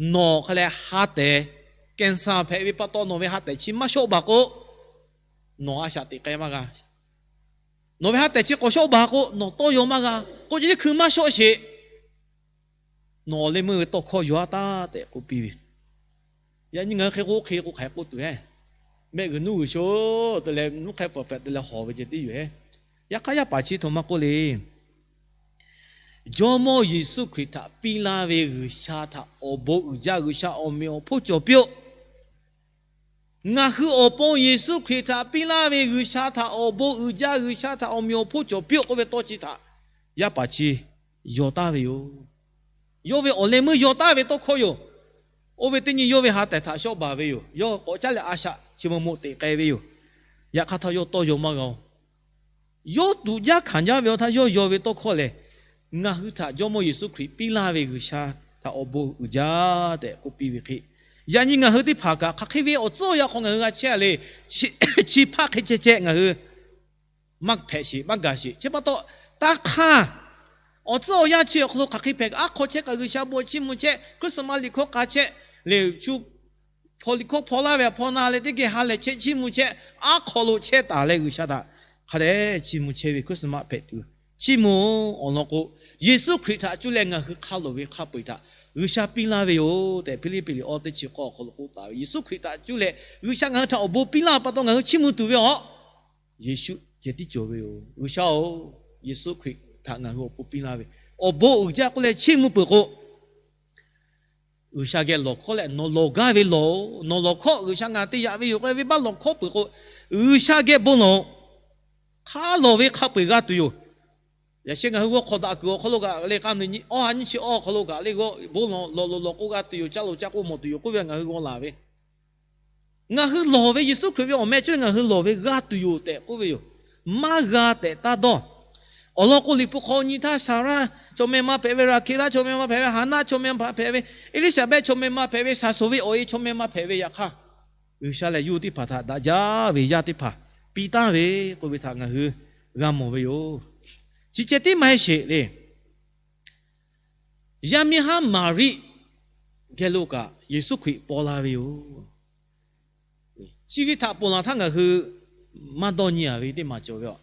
nawˬ hk'a lehˬ ha tehˬ, cancer hpehꞈ ve pa taw nawˬ ve ha tehˬ chi maˇ shawˆ baˬ k'o, nawˬ a shaꞈ teꞈ k'ai maˇ g'a. Nawˬ ve ha tehˬ chi k'awꞈ shawˆ baˬ k'o, nawˬ tawˇ yaw maˇ g'a. K'oˆ ce teˇ hkui maˇ shawˆ sheˍ, nawˬ awˬ leh meuˇ ve tawˇ hkawˇ yaw a taˉ tehꞈ k'oˆ piˇ ve. Yaꞈ nyi ngaˬ hui hk'e k'o hk'e k'o hk'aˬ hk'e k'oˆ tuˬ heˆ. Mehˆ g'uiˬ nuˇ g'uiˬ sho te leh nuˇ hk'ehˇ pfuhˍ hpehꞈ te leh hawˬ ve ceh tiˉ yoˬ heˆ. Yaꞈ hk'aˇ yaˇ paˍ chi htoꞈ ma k'oˆ le, Jawˇmawˇ Yeˍsuˆ Hkriꞈ htaꞈ piˇ laˇ ve G'uiˬsha htaꞈ awˬ bon uiˍ jaˇ, G'uiˬsha awˬ meꞈ awˬ hponˇ cawˬ piˇ-oˆ. Ngaˬ hui awˬ pon Yeˍsuˆ Hkriꞈ htaꞈ piˇ laˇ ve G'uiˬsha htaꞈ awˬ bon uiˍ jaˇ, G'uiˬsha htaꞈ awˬ meꞈ awˬ hponˇ cawˬ piˇ-oˆ k'oˆ ve tawˇ chi htaꞈ yaˇ paˍ chi yaw taˉ ve yoˬ. Yawˇ ve awˬ leh meuˇ yaw taˉ ve tawˇ hkawˇ yoˬ. Oˇ ve teˇ nyi yawˇ ve ha tehˬ htaꞈ shawˆ baˬ ve yoˬ. Yawˇ k'awꞈ caˉ leh a shaꞈ chi mvuh mvuh teꞈ k'ai ve yoˬ. Yaꞈ hk'aˇ htawˇ yawˇ tawˇ yaw maˇ g'a-oˬ. Yawˇ tuꞈ jaˇ hkanˍ jaˇ ve awˬ htaˇ yawˇ yaw ve tawˇ hkawˇ lehˬ, ngaˬ hui htaꞈ Jawˇmawˇ Yeˍsuˆ Hkriꞈ piˇ laˇ ve G'uiˬsha htaꞈ awˬ bon uiˍ jaˇ tehꞈ k'oˆ piˇ ve hk'e, yaꞈ nyi ngaˬ hui teˇ hpaˍ kaꞈ hk'aˬ hk'e ve awˬ tcuhˉ awˬ yanˇ hk'aw ngaˬ hui g'a chehˇ a le. Chi hpaˇ hk'e ceh ceh ngaˬ hui maˇ hpehꞈ sheˍ, maˇ gaˬ sheˍ. Chi pa taw, taˇ hk'aˇ, awˬ tcuhˉ awˬ yanˇ chi awˬ hk'aw lo hk'aˬ hk'e hpehꞈ, aˉ hk'aw chehˇ kaꞈ G'uiˬsha bon chiˇ mvuh chehˇ, Christmas liꞈ hkawˇ k'a chehˇ le, shu hpaw liꞈ hkawˇ hpaw laˇ ve htaꞈ hpaw na leh teˇ geh ha lehˬ chehˇ chiˇ mvuh chehˇ, aˉ hk'aw lo chehˇ taˍ leh G'uiˬsha htaꞈ hk'a dehꞈ chiˇ mvuh chehˇ ve Christmas hpehꞈ tuˬ chiˇ mvuh awˬ lawn k'o, Yeˍsuˆ Hkriꞈ htaꞈ cuˇ leh ngaˬ hui hk'a loˍ ve hk'a peu-eˬ htaꞈ G'uiˬsha piˇ laˇ ve yoˬ tehꞈ Hpiˇliˇpiˆ liꞈ awˇ teˇ chi k'awˇ awˬ hk'aw lo k'oˆ taˍ ve. Yeˍsuˆ Hkriꞈ htaꞈ cuˇ leh G'uiˬsha ngaˬ hui htaꞈ awˬ bon piˇ laˇ pa taw ngaˬ hui chiˇ mvuh tuˬ ve awˬ Yeˍsuˆ ceh tiˉ cawˬ ve yoˬ. G'uiˬsha-oˬ, Yeˍsuˆ Hkriꞈ htaꞈ ngaˬ hui awˬ bon piˇ laˇ ve, awˬ bon uiˍ jaˇ k'oˆ leh chiˇ mvuh peuˬ k'o, G'uiˬsha geh lawˬ hkawˉ leh nawˬ lawˬ gaˇ ve lawˬ-oˬ. Nawˬ lawˬ hkawˉ G'uiˬsha ngaˬ te yaꞈ ve yoˬ k'o, venˇbaˆ lawˬ hkawˉ peuˬ k'o, G'uiˬsha geh bon lawˬ-oˬ. Hk'a lawˬ ve hk'a peu-eˬ g'a tuˬ yoˬ. Yaꞈ sheh ngaˬ hui g'awˇ hk'awꞈ daꞈ kuiˬ awˬ hk'aw lo kaꞈ le, k'a meuꞈ nyi awˇ ha nyiˇ chi awˇ awˬ hk'aw lo kaꞈ le, g'awˇ bon lawˬ lawˬ lawˬ lawˬ k'o g'a tuˬ yoˬ, caˇ loˬ caˇ k'o mawˬ tuˬ yoˬ k'oˆ ve ngaˬ hui g'aw laˬ ve. Ngaˬ hui lawˬ ve Yeˍsuˆ Hkriꞈ ve awˬ meh cawˇ ngaˬ hui lawˬ ve g'a tuˬ yoˬ tehꞈ k'oˆ ve yoˬ. Maˇ g'a tehꞈ taˇ dawˇ. Awˬ lawn k'o, Liꞈ hpu hk'aw nyi htaˇ Saˍraˆ chaw meh ma hpehꞈ ve, Raˍhkeˍlaˆ chaw meh ma hpehꞈ ve, Haˍnaˆ chaw meh ma hpehꞈ ve, Eˇliˇsaˍbehˆ chaw meh ma hpehꞈ ve, shaˍ shoˍ ve awˬ e chaw meh ma hpehꞈ ve, yaꞈ hk'aˇ G'uiˬsha lehˬ yawˇ hui teˇ hpaˍ htaꞈ daꞈ jaˇ ve yaˇ teˇ hpaˍ piˇ taˍ ve k'oˆ ve htaꞈ ngaˬ hui g'a mawˬ ve yoˬ. Chi ceh tiˉ maˇ heˆ sheˍ le. Yaˇ miˇ haˉ Maˍriˆ geh lo kaꞈ Yeˍsuˆ Hkriꞈ paw la ve yoˬ. Chi ve htaꞈ ponˬ laˬ htaˇ ngaˬ hui maˇ dawˇ nyi a ve teˇ maˬ cawˬ ve a.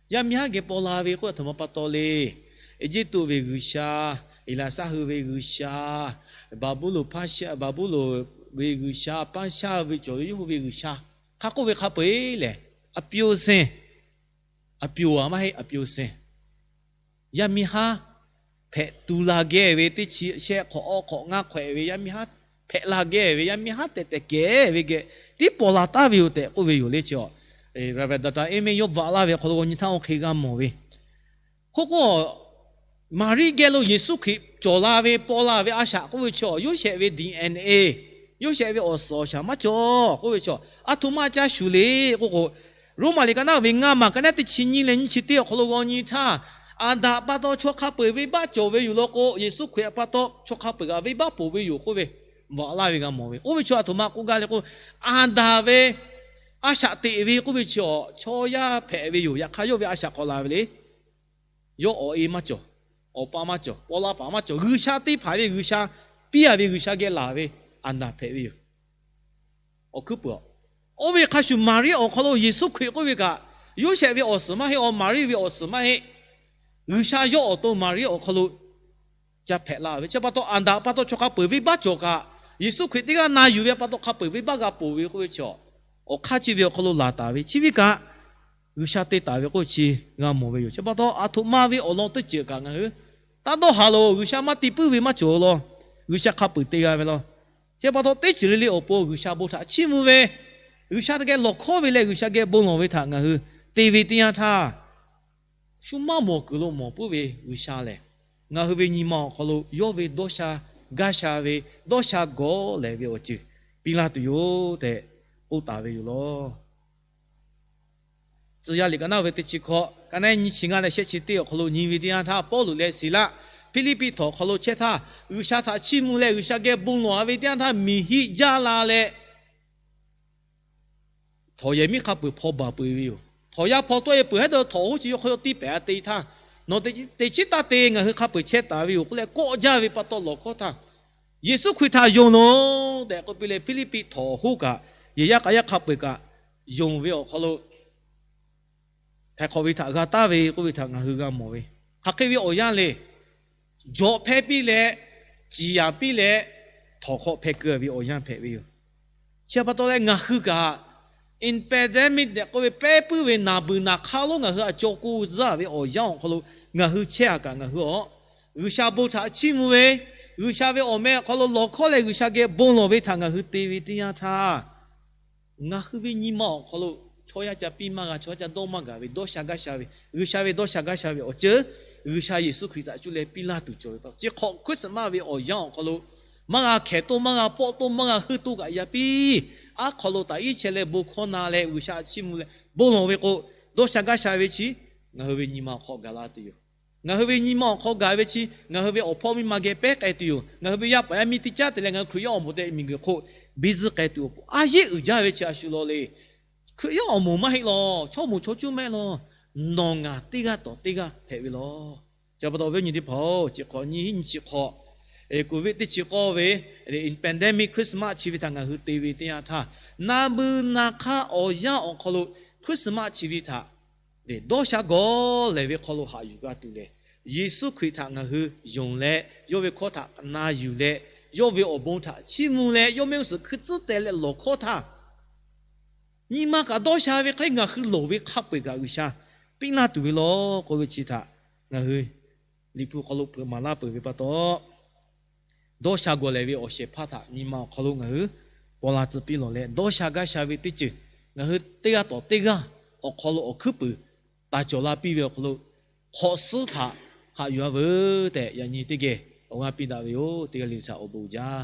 Yaˇ miˇ haˉ geh paw la ve k'oˆ a htoꞈ ma pa taw le. Eˇjiˇtuꞈ ve g'uiˬsha, Eˍlaˍsaˆ hui ve g'uiˬsha, Baˍbuˍlonˍ hpaˇ sha, Baˍbuˍlonˍ ve g'uiˬsha, paˇ shaˇ ve cawˬ ve yawˇ hui ve g'uiˬsha, hk'a k'oˆ ve hk'a peu-eˬ lehˬ, a pyonˍ sehnˍ, a pyonˍ a maˇ heˆ, a pyonˍ sehnˍ. Yaˇ miˇ haˉ hpehꞈ tu la geh ve teˇ chi shehˆ hk'awꞈ awˇ hk'awꞈ ngaˇ hk'awehꞈ ve yaˇ miˇ haˉ hpehꞈ la geh ve, yaˇ miˇ haˉ tehꞈ tehꞈ kehˬ ve geh tiˉ paw la taˍ ve yoˬ tehꞈ k'oˆ ve yoˬ le. Chi a, Reverend Doctor Amen yawˇ bvuhꞈ laˇ ve awˬ hk'aw lo g'aw nyi htaˇ oˇ hk'e g'a mawˬ ve. Hk'oˆ k'o, Maˍriˆ geh lo Yeˍsuˆ Hkriꞈ cawˬ la ve, paw la ve a shaꞈ k'oˆ ve chi a, Yoˇsehꞈ ve DNA, Yoˇsehꞈ ve awˬ suhˍ awˬ shaˍ maˇ cawˬ k'oˆ ve chi a, a htoꞈ ma ca shuˍ le k'oˆ k'o, Roˉmaꞈ liꞈ ka naˉ ve ngaˇ maˬ ka naˉ teˇ chi nyiˇ leh nyiˇ chi teˇ awˬ hk'aw lo g'aw nyi htaˇ, Aˍdanˍ pa taw chaw hk'a peu-eˬ venˇbaˆ cawˬ ve yoˬ law k'o, Yeˍsuˆ Hkriꞈ pa taw chaw hk'a peu-eˬ kaꞈ venˇbaˆ ponˬ ve yoˬ k'oˆ ve, bvuhꞈ laˇ ve g'a mawˬ ve. Oˇ ve chi a htoꞈ ma k'oˆ gaˇ le k'o, Aˍdanˍ ve a shaꞈ teꞈ ve k'oˆ ve chi a, chaw yaˇ hpehꞈ ve yoˬ. Yaꞈ hk'aˇ yawˇ ve a shaꞈ k'awꞈ la ve le. Yawˇ awˬ e maˇ cawˬ, awˬ pa maˇ cawˬ, paw la paˍ maˇ cawˬ, G'uiˬsha teˇ hpaˍ ve G'uiˬsha, piˇ a ve G'uiˬsha geh laˬ ve Aˍdanˍ hpehꞈ ve yoˬ. Awˬ hkuiˉ puiˍ a, Oˇ ve hk'a shuˍ Maˍriˆ awˬ hk'aw lo Yeˍsuˆ Hkriꞈ k'oˆ ve kaꞈ, Yoˇsehꞈ ve awˬ suhˍ maˇ heˆ, awˬ Maˍriˆ ve awˬ suhˍ maˇ heˆ. G'uiˬsha yawˇ awˬ to Maˍriˆ awˬ hk'aw lo ca hpehꞈ la ve. Chi pa taw, Aˍdanˍ pa taw chaw hk'a peu-eˬ venˇbaˆ cawˬ kaꞈ, Yeˍsuˆ Hkriꞈ teˇ g'aˇ na yuˬ ve pa taw hk'a peu-eˬ venˇbaˆ g'a ponˬ ve k'oˆ ve chi, awˬ hk'aˇ chi ve awˬ hk'aw lo laˬ taˍ ve. Chi ve kaꞈ G'uiˬsha te taˍ ve k'oˆ chi g'a mawˬ ve yoˬ. Chi pa taw, aˬ htoꞈ ma ve awˬ lawn teˇ ceuˬ kaꞈ ngaˬ hui taˇ dawˇ haˍ loˬ. G'uiˬsha maˇ te puiˉ ve maˇ cawˬ law. G'uiˬsha hk'a peu-eˬ te g'a ve law. Chi pa taw, teˇ ceuˬ le le awˬ pon G'uiˬsha bon htaꞈ chiˇ mvuh ve, G'uiˬsha geh lawˬ hkawˉ ve leh G'uiˬsha geh bon lawˬ ve htaꞈ ngaˬ hui te ve teˇ yanˇ htaˇ, shu maˇ mawˬ kuiˬ lo mawˬ puiˉ ve G'uiˬsha lehˬ, ngaˬ hui ve nyi ma awˬ hk'aw lo yawˇ ve dawˇ sha gaˇ sha ve, dawˇ sha gawˬ lehˬ ve awˬ ceuˬ piˇ laˇ tuˬ yoˬ tehꞈ k'oˆ taˍ ve yoˬ law. Tcuh yaˇ liꞈ ka naˉ ve teˇ chi hkawꞈ, ka naˉ nyi chi ngaˇ leh shehˆ chi teˇ awˬ hk'aw lo nyi ve teˇ yanˇ htaˇ, Pawˇluꞈ leh Siˍlaˆ Hpiˇliˇpiˆ htawnˍ awˬ hk'aw lo chehˇ htaˇ, G'uiˬsha htaꞈ chiˇ mvuh leh G'uiˬsha geh bon lawˬ-a ve teˇ yanˇ htaˇ, miˬ hiˆ jaˇ la leh htawnˍ yehˬ miˉ hk'a peu-eˬ hpaw baˬ peuˬ ve yoˬ. Htawnˍ yaˇ hpaw tawˆ-e peuˬ hehˉ dawˇ htawnˍ hoˉ chi yawˇ hk'aw yaw tiˇ pehˍ-a te htaˇ, nawˬ teꞈ chiˉ taˇ te ngaˬ hui hk'a peu-eˬ chehˇ taˍ ve yoˬ k'oˆ leh kawˆ jaˇ ve pa taw lawˬ hkawˉ htaˇ, Yeˍsuˆ Hkriꞈ htaꞈ yonˍ loˬ tehꞈ k'oˆ piˇ leh, Hpiˇliˇpiˆ htawnˍ hoˉ kaꞈ yehˬ yaˇ k'a yaˇ hk'a peu-eˬ kaꞈ yonˍ ve awˬ hk'aw lo htaiˍ hk'awꞈ ve htaꞈ g'a taˍ ve k'oˆ ve htaꞈ ngaˬ hui g'a mawˬ ve. Hk'aˬ hk'e ve awˬ yanˇ le, jawꞈ hpehˇ piˇ leh, ciˍ yanˍ piˇ leh, htawnˍ hk'aw hpehˇ keu ve awˬ yanˇ hpehꞈ ve yoˬ. Chi pa taw leh ngaˬ hui kaꞈ, epidemic tehꞈ k'oˆ ve pehˉ puiˉ ve naˬ beuˬ naˬ hk'aˇ lonˉ ngaˬ hui a caw k'o zaˇ ve awˬ yanˇ awˬ hk'aw lo ngaˬ hui chehˇ-a kaꞈ ngaˬ hui awˬ, G'uiˬsha bon htaꞈ chiˇ mvuh ve, G'uiˬsha ve awˬ meh awˬ hk'aw lo lawˬ hkawˉ leh G'uiˬsha geh bon lawˬ ve htaꞈ ngaˬ hui te ve teˇ yanˇ htaˇ, ngaˬ hui ve nyi ma awˬ hk'aw lo chaw yaˇ ca piˇ maˇ g'a, chaw yaˇ ca dawˇ maˇ gaˬ ve, dawˇ sha gaˇ sha ve, G'uiˬsha ve dawˇ sha gaˇ sha ve awˬ ceuˬ, G'uiˬsha Yeˍsuˆ Hkriꞈ htaꞈ cuˇ leh piˇ laˇ tuˬ cawˬ ve pa taw, chi hk'awꞈ Christmas ve awˬ yanˇ awˬ hk'aw lo maˇ g'a hkehˍ toˇ, maˇ g'a pawˆ toˇ, maˇ g'a heuˆ toˇ kaꞈ yaꞈ piˇ, aˉ hk'aw lo taꞈ iˉ chehˇ leh bon hkawˇ na leh G'uiˬsha chiˇ mvuh leh bon lawˬ ve k'o, dawˇ sha gaˇ sha ve chi ngaˬ hui ve nyi ma awˬ hk'aw gaˬ la tuˬ yoˬ. Ngaˬ hui ve nyi ma awˬ hk'aw gaˬ ve chi ngaˬ hui ve awˬ hpawˇ miˇ ma geh pehˉ k'ai tuˬ yoˬ. Ngaˬ hui ve yaˇ paˍ yaˇ miˇ teˇ caˉ te leh ngaˬ hui Hkriꞈ yaˇ awˬ moˍ tehꞈ miˬguiˬ hk'oˆ biˇ zuhˆ k'ai tuˬ awˬ pon a yeˉ uiˍ jaˇ ve chi a shu law le. Hkriꞈ yaˇ awˬ moˍ maˇ heˆ law. Chaw moˍ chaw cuˇ mehˆ law. Nawˬ ngaˬ teˇ g'aˇ tawˍ teˇ g'aˇ hpehꞈ ve law. Chi pa taw awˬ viˉ awˬ nyi teˇ hpaˍ-oˬ, chi hk'awꞈ nyiˇ hinˉ nyiˇ chi hk'awꞈ, Covid teˇ chi k'awˇ ve, pandemic Christmas chi ve htaꞈ ngaˬ hui te ve teˇ yanˇ htaˇ, naˬ beuˬ naˬ hk'aˇ awˬ yanˇ awˬ hk'aw lo Christmas chi ve htaꞈ dawˇ sha gawˬ lehˬ ve hk'aw lo haꞈ yuˬ g'a tuˬ lehˬ, Yeˍsuˆ Hkriꞈ htaꞈ ngaˬ hui yonˍ leh yawˇ ve hkawˇ htaꞈ na yuˬ leh, yawˇ ve awˬ bon htaꞈ chiˇ mvuh leh yawˇ mehˆ g'uˇ suhˍ hkui tcuhˉ teh leh lawˬ hkawˉ htaˇ, nyi ma kaꞈ dawˇ sha ve hk'e le ngaˬ hui lawˬ ve hk'a peu-eˬ kaꞈ G'uiˬsha piˇ laˇ tuˬ ve law k'oˆ ve chi htaꞈ ngaˬ hui Liꞈ hpu hk'aw lo hpeuꞈ maˍ laˇ peuˬ ve pa taw, dawˇ sha gawˬ lehˬ ve awˬ shehˍ hpaˇ htaꞈ nyi ma awˬ hk'aw lo ngaˬ hui paw la tcuh piˇ lawˬ leh, dawˇ sha gaˇ sha ve teˇ ceuˬ ngaˬ hui teˇ g'aˇ tawˍ teˇ g'aˇ awˬ hk'aw lo awˬ hkuiˉ puiˍ taˍ cawˬ la piˇ ve awˬ hk'aw lo, hk'awꞈ suhˉ htaꞈ haꞈ yuˬ-a veuˬ tehꞈ yaꞈ nyi teˇ geh awˬ g'aˇ piˇ daꞈ ve yoˬ. Teˇ g'aˇ le le htaꞈ awˬ bon uiˍ jaˇ.